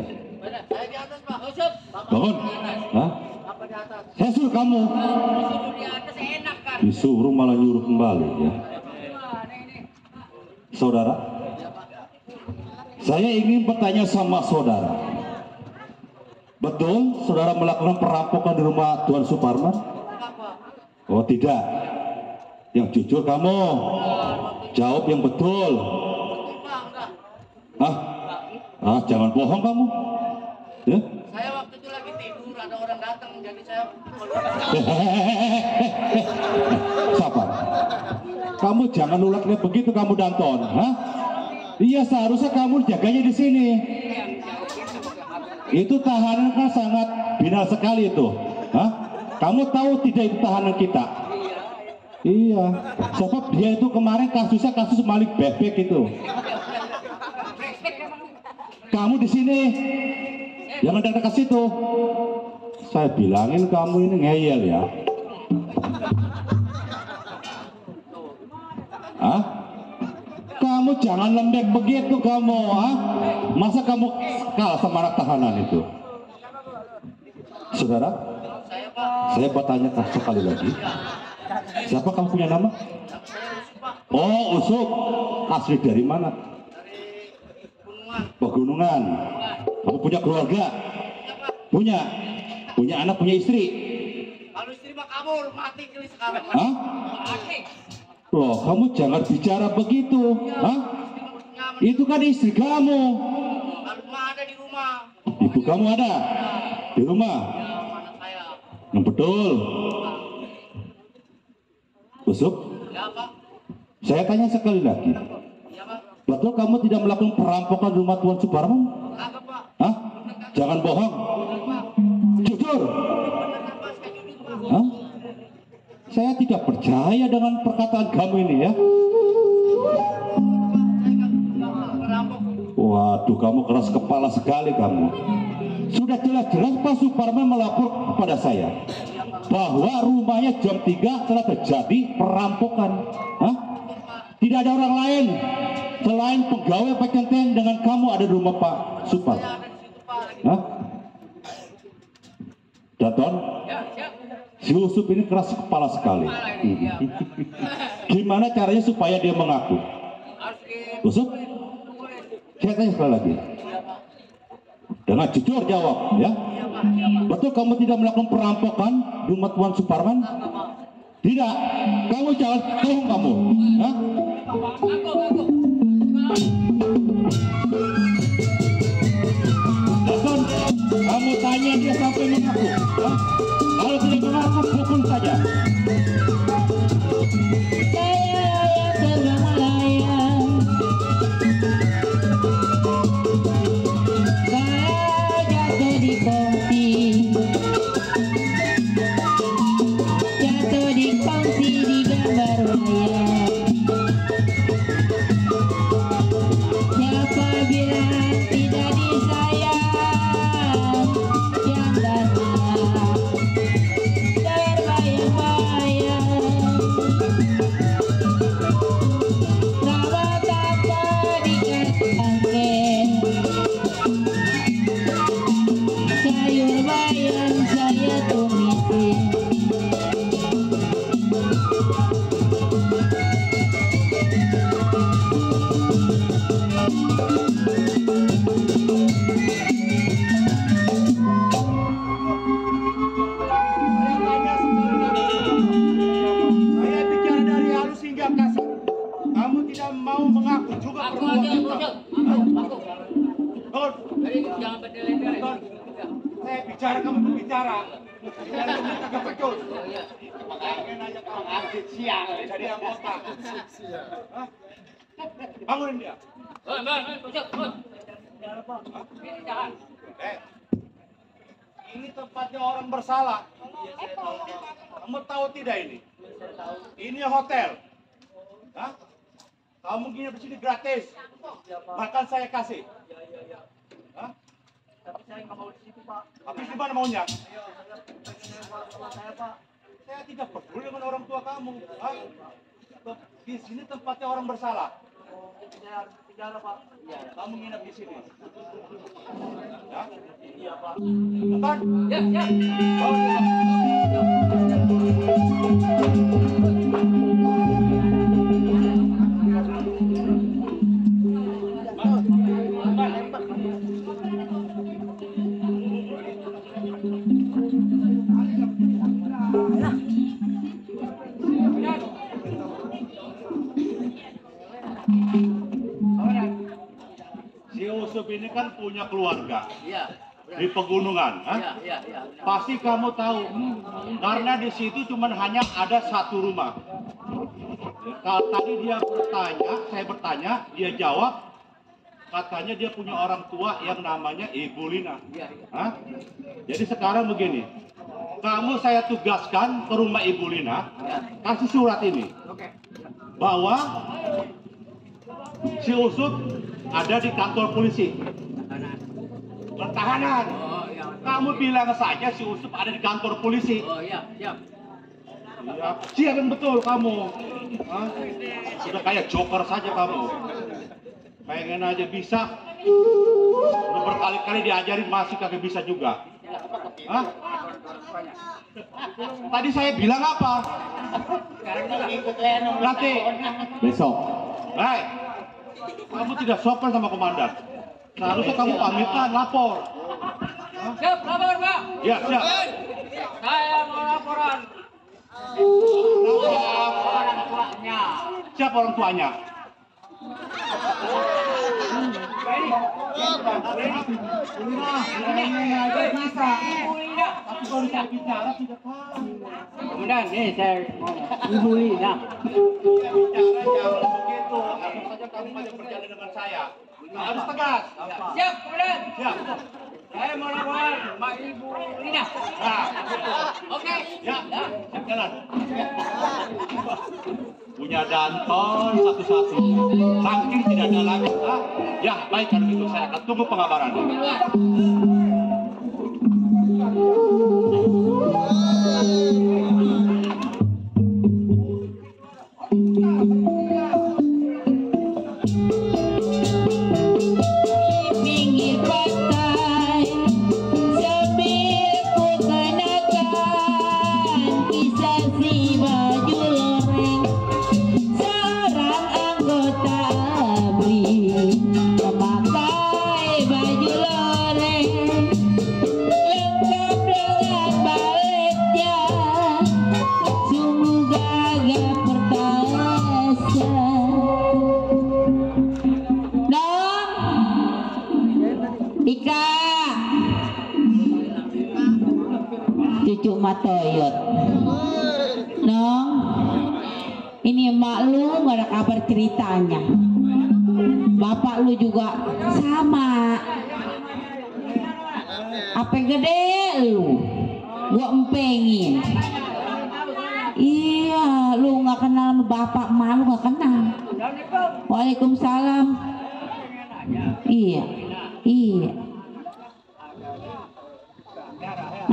Saya di atas Pak. Usep. Bangun. Hah? Apa di atas? Saya suruh kamu. Disuruh di atas enak kan. Disuruh malah nyuruh kembali ya. Saudara, saya ingin bertanya sama saudara. Betul saudara melakukan perampokan di rumah Tuan Suparman? Oh tidak. Yang jujur kamu. Jawab yang betul. Jangan bohong kamu. Ya? Saya waktu itu lagi tidur, ada orang datang, jadi saya Sabar. Kamu jangan ulatnya begitu kamu Danton. Hah? Iya seharusnya kamu jaganya di sini. Itu tahanan kan sangat binal sekali itu. Hah? Kamu tahu tidak itu tahanan kita? Iya. Sebab dia itu kemarin kasusnya kasus maling bebek itu. Kamu di sini. Jangan datang ke situ. Saya bilangin kamu ini ngeyel ya. Hah? Kamu jangan lembek begitu kamu, ah? Masa kamu kalah sama anak tahanan itu? Saudara, saya bertanya sekali lagi. Siapa kamu punya nama? Oh, Usuk. Asli dari mana? Pegunungan. Kamu punya keluarga? Punya. Punya anak, punya istri? kalau istri mah kabur, mati kali sekarang. Hah? Loh, kamu jangan bicara begitu. Hah? Itu kan istri kamu. Kalau mah ada di rumah. Ibu kamu ada di rumah. Mana saya? Yang betul. Usuk, Ya Pak. saya tanya sekali lagi. Ya Pak. Betul kamu tidak melakukan perampokan di rumah Tuan Suparman? Kagak Pak. Hah? Jangan bohong. Jujur. Hah? Saya tidak percaya dengan perkataan kamu ini ya. Waduh, kamu keras kepala sekali kamu. Sudah jelas-jelas Pak Suparman melapor kepada saya bahwa rumahnya jam 3 telah terjadi perampokan. Hah? Tidak ada orang lain selain pegawai Pak Centeng dengan kamu ada di rumah Pak Supar. Hah? Daton? Si Usup ini keras kepala sekali. Gimana caranya supaya dia mengaku? Usup? Saya tanya sekali lagi. Dengan jujur jawab, ya. Betul kamu tidak melakukan perampokan di rumah Tuan Suparman? Tidak. Kamu jangan bohong kamu. Hah? Daton, kamu tanya dia sampai mengaku. Hah? Kalau tidak mengaku, pukul saja. Saya yang terbang layang, saya jatuh di kopi. berbicara kamu berbicara. Jangan kagak pecus. Makanya aja Kang Adit siang Jadi anggota. Hah? Bangunin dia. Ini tempatnya orang bersalah. Kamu tahu tidak ini? Ini hotel. Hah? Kamu nginep di sini gratis. Makan saya kasih. Hah? Tapi saya nggak mau di situ, Pak. Habis di mana maunya? Saya, Pak. Saya tidak peduli dengan orang tua kamu. Hah? Di sini tempatnya orang bersalah. Saya harus di penjara, Pak. Iya. Kamu nginep di sini. Ya? Iya, Pak. Nonton? Ya. Si Usup ini kan punya keluarga Iya. di pegunungan, Iya. pasti kamu tahu, karena di situ cuma hanya ada satu rumah. Kalau tadi saya bertanya, dia jawab, katanya dia punya orang tua yang namanya Ibu Lina. Hah? Jadi sekarang begini, kamu saya tugaskan ke rumah Ibu Lina, kasih surat ini, bahwa si Usup ada di kantor polisi. Pertahanan. Kamu bilang saja si Usup ada di kantor polisi. Oh, iya, siap. Ya, siap yang betul kamu. Hah? Sudah kayak joker saja kamu. Pengen aja bisa. Udah berkali-kali diajarin masih kagak bisa juga. Hah? Tadi saya bilang apa? Sekarang juga ikut lenong. Nanti besok. Hei, kamu tidak sopan sama komandan. Seharusnya kamu pamitan lapor. Siap, lapor, Pak. Ya, siap. Saya mau laporan. Orang tuanya. Siapa orang tuanya? Komandan, nih saya Ibu Lina. Bicara jangan begitu. Harus saja kamu banyak berjalan dengan saya. Harus tegas. Siap, Komandan. Siap. Saya mau laporan Mbak Ibu Lina. Nah, Oke. ya, siap jalan. Punya danton satu-satu. Saking tidak ada lagi. Ah, ya, baik kalau gitu saya akan tunggu pengabaran. Pinggir pantai sambil ku kenakan kisah si baju loreng seorang anggota ABRI memakai baju loreng lengkap dengan baletnya sungguh gagah perkasa. Ika cucu Matoyot Nong, ini emak lu gak ada kabar ceritanya. Bapak lu juga sama. Apa gede lu gua empengin. Iya, lu gak kenal sama bapak, emak lu gak kenal. Waalaikumsalam. Iya.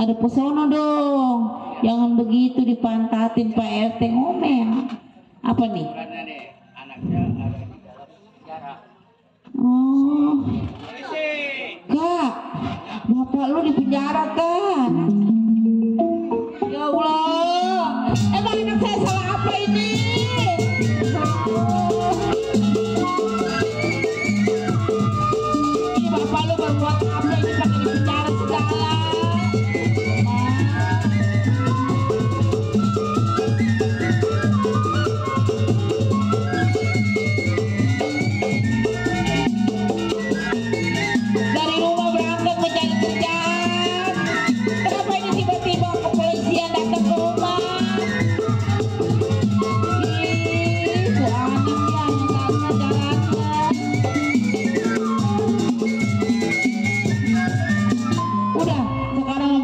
Ada pesona dong. Jangan begitu dipantatin Pak RT ngomel. Apa nih? Karena nih anaknya ada di dalam penjara. Oh. Kak, bapak lu di penjara kan? Ya Allah. Emang anak saya salah apa ini? Ini bapak lu berbuat apa ini pakai di penjara segala? Dari rumah berangkat mencari kerjaan,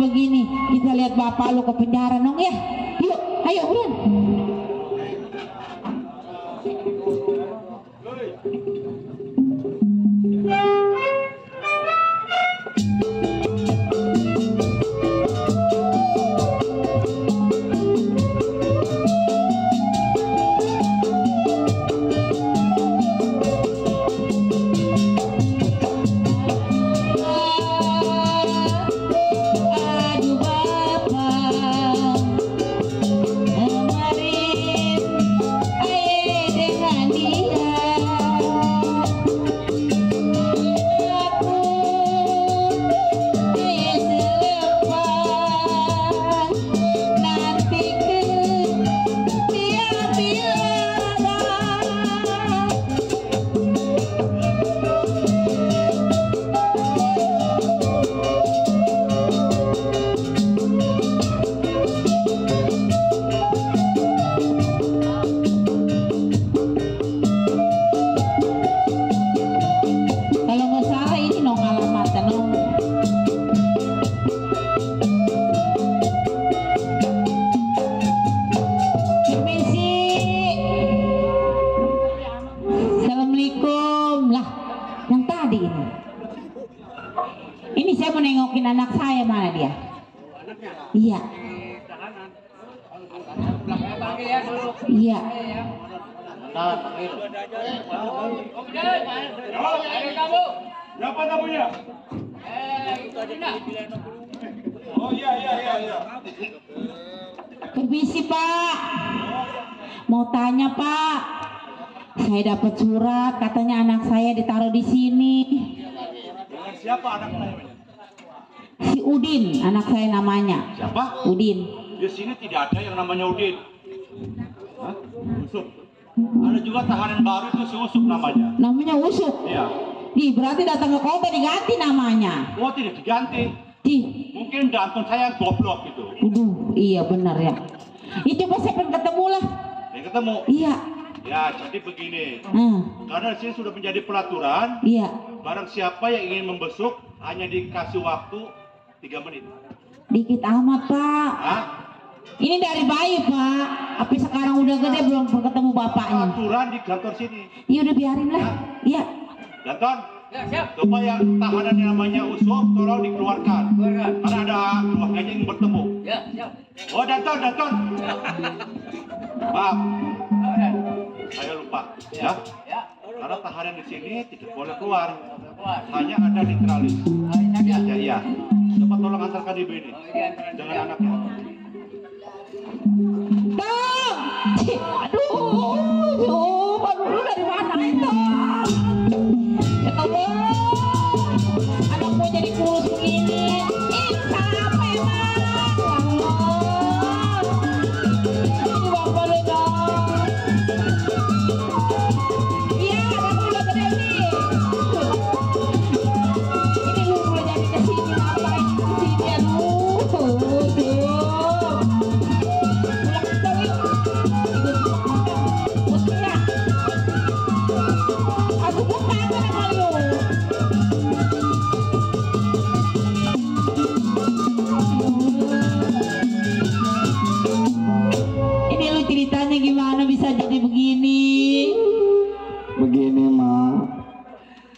begini, kita lihat bapak lu ke penjara dong ya. Yuk, ayo udah. Aduh bapak, kemarin aye dengan dia, aku aye selepas nanti ke dia bilang. Kalau nggak salah ini nong alamatnya nong. Permisi. Assalamualaikum lah. Yang tadi ini. Ini saya mau nengokin anak saya, mana dia? Iya. Iya. Siapa namanya? Oh iya. Permisi Pak, mau tanya Pak, saya dapat surat katanya anak saya ditaruh di sini. Siapa anaknya? Si Udin, anak saya namanya. Siapa? Udin. Di sini tidak ada yang namanya Udin. Hah? Usuk. Ada juga tahanan baru itu si Usuk namanya. Namanya Usuk. Iya. Ih, berarti datang ke kota diganti namanya. Oh tidak diganti. Ih, Mungkin jantung saya yang goblok gitu. iya benar ya. Itu coba saya pengen ketemu lah. Yang ketemu. Iya. Ya jadi begini. Hmm, Karena di sini sudah menjadi peraturan. iya. Barang siapa yang ingin membesuk hanya dikasih waktu 3 menit. Dikit amat Pak. Hah? Ini dari bayi Pak. Tapi sekarang udah gede belum ketemu bapaknya. Peraturan di kantor sini. Iya udah biarin lah. Iya. Danton, coba yang tahanan yang namanya Usuk tolong dikeluarkan. Karena ada 2 kayaknya yang bertemu. Oh Danton. Maaf, saya lupa. Ya. Karena tahanan di sini tidak boleh keluar. Hanya ada netralis. Iya. Coba tolong antarkan ibu ini dengan anaknya. Bang! Aduh, baru dari mana itu? Ya Allah, anakku jadi kurus begini. Ini salah apa ya, Bang? Ya Allah, ini bapak lu dong. Iya, anakku udah gede nih. Ini lu udah jadi kesini, ngapain kesini? Aduh. Aku bukan sama lu. Ini lu ceritanya gimana bisa jadi begini? Begini Ma,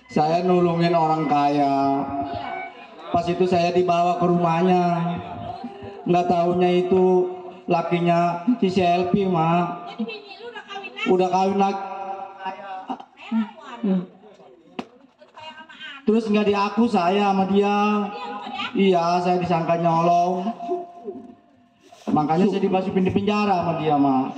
saya nulungin orang kaya. Pas itu saya dibawa ke rumahnya, nggak taunya itu lakinya si Selfie Ma. Jadi bini lu udah kawin lagi. Udah kawin lagi. Terus nggak diaku saya sama dia. Iya, saya disangka nyolong. Makanya saya dimasukin di penjara sama dia Ma.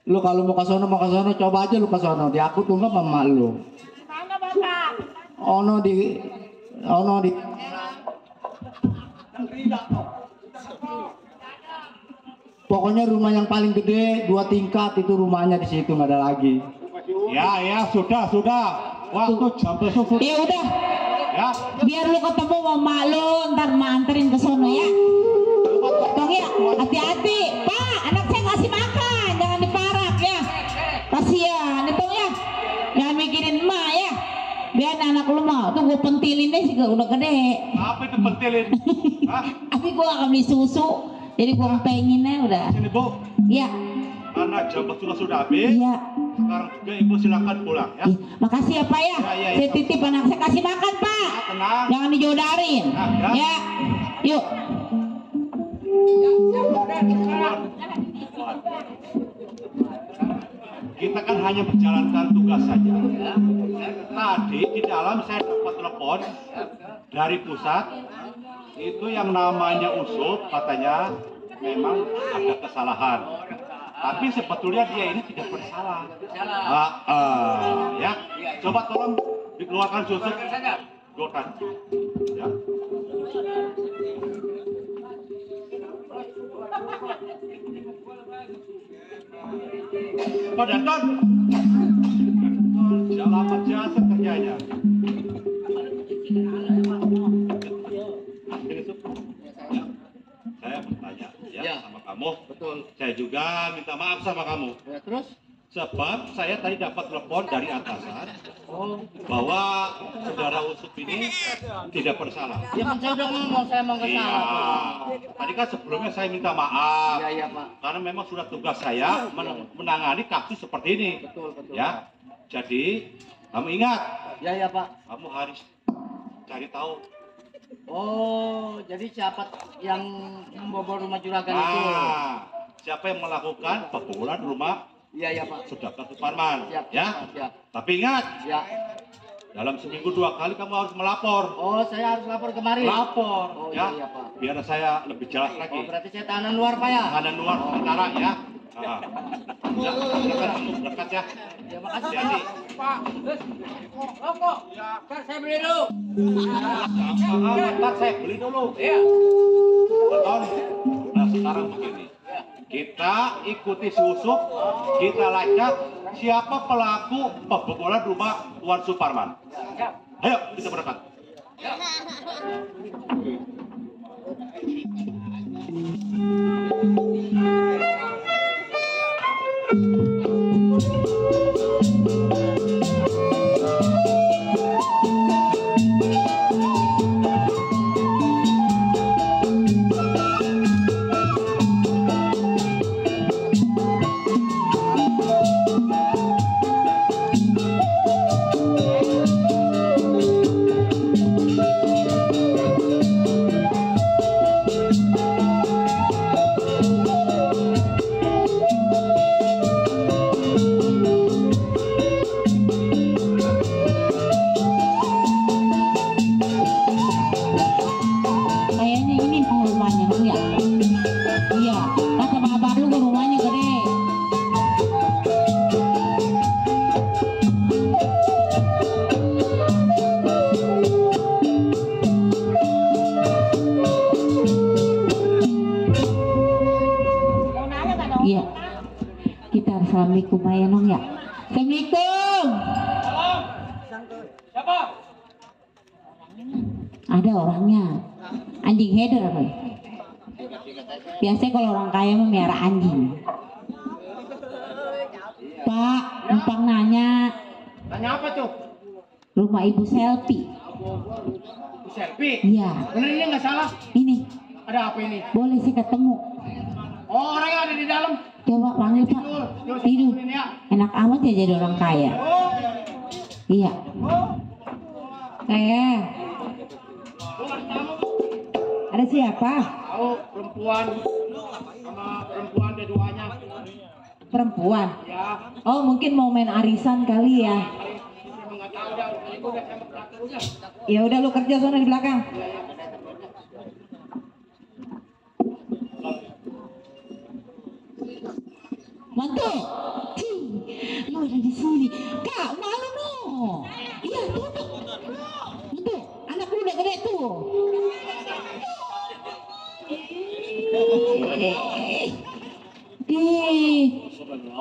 Lu kalau mau ke sono coba aja lu ke sono. Diaku tuh nggak sama lu. Mana bapak? Ono di pokoknya rumah yang paling gede 2 tingkat itu rumahnya di situ, nggak ada lagi. Ya sudah. Waktu jam besok. Ya udah, Ya. biar lu ketemu sama mak lu, ntar mak anterin ke sono ya. Tong ya, hati-hati. Pak, anak saya ngasih makan, jangan diparak ya. Kasihan, itu ya. Jangan mikirin emak ya. Biar anak lu mau, tuh gue pentilin deh sih udah gede. Maaf Apa itu pentilin? Hah? Tapi gua gak beli susu, jadi gua pengennya udah. Sini Bu, Iya, karena jam bersudah sudah habis. iya. Sekarang juga Ibu silakan pulang ya. Ih, makasih ya Pak ya. Ya. Saya titip anak saya kasih makan Pak. Tenang. Jangan dijodarin. Ya. Ya. Yuk. Kita kan hanya menjalankan tugas saja. Tadi di dalam saya dapat telepon dari pusat, itu yang namanya Usut katanya memang ada kesalahan. Tapi sebetulnya dia ini tidak bersalah. Ya, coba tolong dikeluarkan Usut. Keluarkan. Ya. Pak Danton, selamat jasa kerjanya. Saya bertanya ya sama kamu. Betul. Saya juga minta maaf sama kamu. Ya, terus? Sebab saya tadi dapat telepon dari atasan bahwa saudara Usut ini tidak bersalah. Ya kan saya udah ngomong saya mau ke Iya. sana. Tadi kan sebelumnya saya minta maaf. Iya Pak. Karena memang sudah tugas saya menangani kasus seperti ini. Betul. Ya. Jadi kamu ingat, Ya Pak. kamu harus cari tahu. Oh, jadi siapa yang membobol rumah juragan itu? Siapa yang melakukan pembobolan rumah Iya Pak. Saudara Suparman? Siap. Ya. Siap. Tapi ingat, Ya. dalam seminggu 2 kali kamu harus melapor. Oh, saya harus lapor kemari. Lapor, Oh, ya. iya, Pak. Biar saya lebih jelas Oh, lagi. berarti saya tahanan luar Pak ya? Ada luar sekarang ya. Ya, dekat ya. Ya makasih Hati-hati. Pak. Rokok. Ya, Kak, saya beli dulu. Ntar saya beli dulu. Iya. Betul. Nah sekarang begini, kita ikuti si Usut, kita lacak siapa pelaku pembobolan rumah Tuan Suparman. Ayo kita berangkat. Kayaknya ini rumahnya Bang ya. Iya, kata bapak lu rumahnya gede. Iya. Kita harus assalamualaikum ya Nong ya. Assalamualaikum. Siapa? Ada orangnya. Anjing header apa? Biasanya kalau orang kaya memelihara anjing. Pak, numpang nanya, Tanya apa tuh? rumah ibu selfie. Selfie. Iya, Bener ini nggak salah. ini Ada apa ini? boleh sih ketemu. Oh, orang yang ada di dalam. Coba panggil Pak. Tidur. Ini ya. Enak amat ya jadi orang kaya. Oh. Iya. Ada siapa? Tahu perempuan sama perempuan dua-duanya. Perempuan. Ya. Oh mungkin mau main arisan kali ya. Saya nggak tahu dah. Ini gua udah sama belakang udah. Ya udah lu kerja sana di belakang. Mantu, lu ada di sini. Kak, malu no. Iya, tuh. Mantu, anak lu udah gede tuh.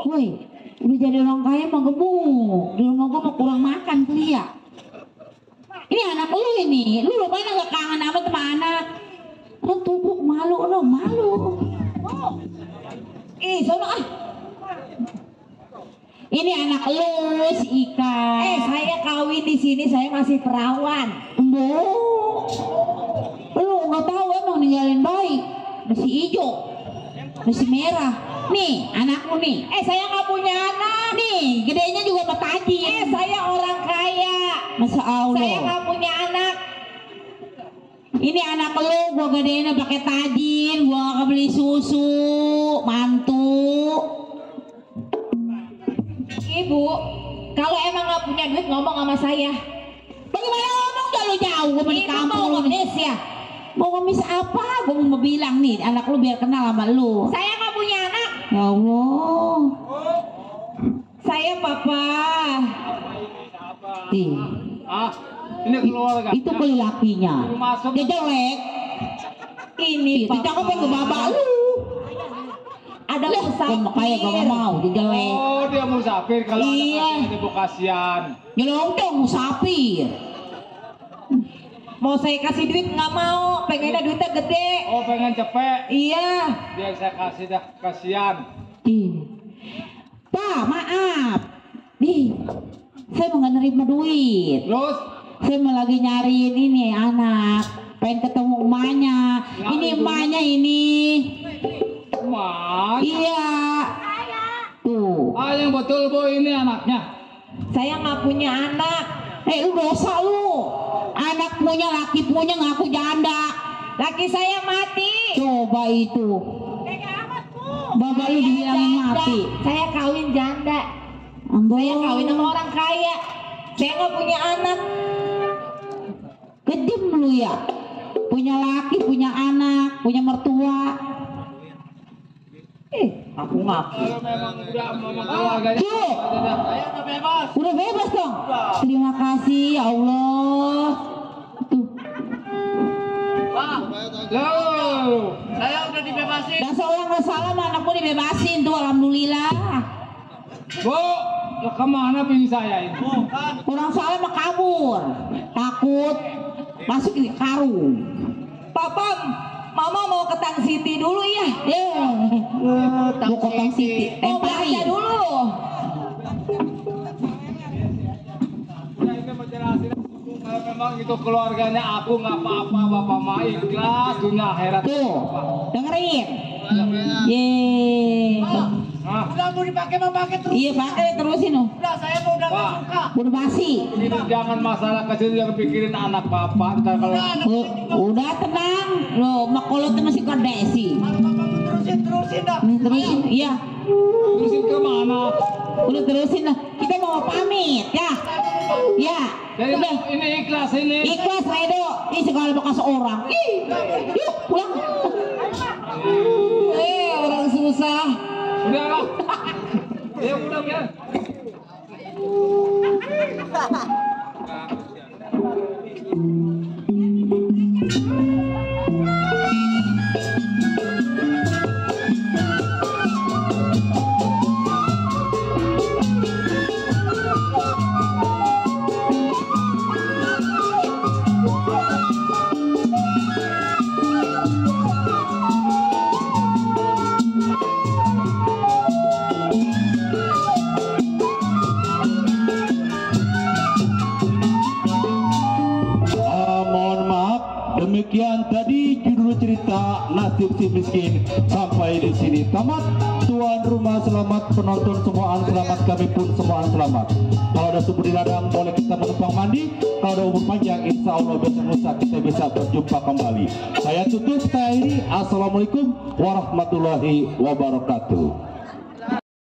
Woi, udah jadi orang kaya mah gemuk. Di rumah gua mah kurang makan kali ya. Ini anak lu ini, lu mana gak kangen apa sama anak? Lu tuh malu dong, malu. Sono ah. Ini anak lu si Ika. Saya kawin di sini, saya masih perawan. nggak tahu emang ninggalin bayi. Masih hijau, masih merah. Nih anakmu nih. Saya nggak punya anak. Nih gedenya juga petajin. Saya orang kaya. Masya Allah. Saya nggak punya anak. Ini anak lu, gua gedein pakai tajin, gua beli susu, mantu. Ibu, kalau emang nggak punya duit ngomong sama saya. Bagaimana ngomong jauh-jauh, gua di Ibu kampung mau lu. ngemis ya. Mau ngemis apa? Gua mau bilang nih, anak lu biar kenal sama lu. Saya nggak punya anak. Ya Allah. Saya papa. Ih, Ah, ini keluarga. itu kali lakinya. Masuk. Dia jelek. Ini Itu papa. cakep yang babak lu. Ada Lah, gua mau kaya gua nggak mau, dia jelek. Oh, dia musafir kalau Iya. ada kasihan. Nyelonong musafir. Mau saya kasih duit nggak mau. Pengennya duitnya gede. Oh, pengen cepet. Iya. Biar saya kasih dah kasihan. Ih. Pak, maaf. Nih, saya mau nggak nerima duit. Terus, Saya mau lagi nyariin ini anak. Pengen ketemu emaknya. Ya, Ini ibu. emaknya ini. Mas. Iya. Tuh. Ah, yang betul Bu, ini anaknya. Saya nggak punya anak. Lu dosa lu. Anak punya, laki punya, ngaku janda. Laki saya mati. Coba itu. Bapak lu dibilangin mati. Saya kawin janda. Ambo. Saya kawin sama orang kaya. Saya nggak punya anak. Kejem lu ya. Punya laki, punya anak, punya mertua. Aku ngaku. Kalau memang udah memang keluarganya. Tuh. Saya udah bebas. Udah bebas dong. Terima kasih ya Allah. Tuh. Pak, Loh. saya udah dibebasin. Dan seorang nggak salah anakmu dibebasin tuh, alhamdulillah. Bu, lo kemana pilih saya ini? Bukan. Orang salah mah kabur, takut masuk di karung. Papa, Mama mau ke Tang City dulu ya. Mau ke Tang City, Mau belanja dulu. Ya, ini menjelasin kalau memang itu keluarganya aku nggak apa-apa, Bapak mah ikhlas dunia akhirat. Tuh, dengerin. Ye. Hah? Udah mau dipakai terus. Iya pakai terusin loh. Udah saya mau udah nggak Pak. suka. Udah basi. Ini jangan masalah kecil yang pikirin anak Bapak. Ntar kalau Udah tenang. Loh, makolotnya masih kondesi. Kalau bapak mau terusin dah. Terusin, iya. terusin kemana? Udah terusin lah. Kita mau pamit ya. Ya. Jadi Udah. ini ikhlas ini. Ikhlas Redo. Ini segala bekas orang. Yuk pulang. Orang susah. Udahlah. Ya udah biar. Mohon maaf, demikian tadi judul cerita Nasib Si Miskin. Sampai di sini tamat. Tuan rumah selamat, penonton semuaan selamat, kami pun semuaan selamat. Kalau ada sumber di ladang boleh kita menumpang mandi. Kalau ada umur panjang insya Allah besok lusa kita bisa berjumpa kembali. Saya tutup, saya akhiri. Assalamualaikum warahmatullahi wabarakatuh.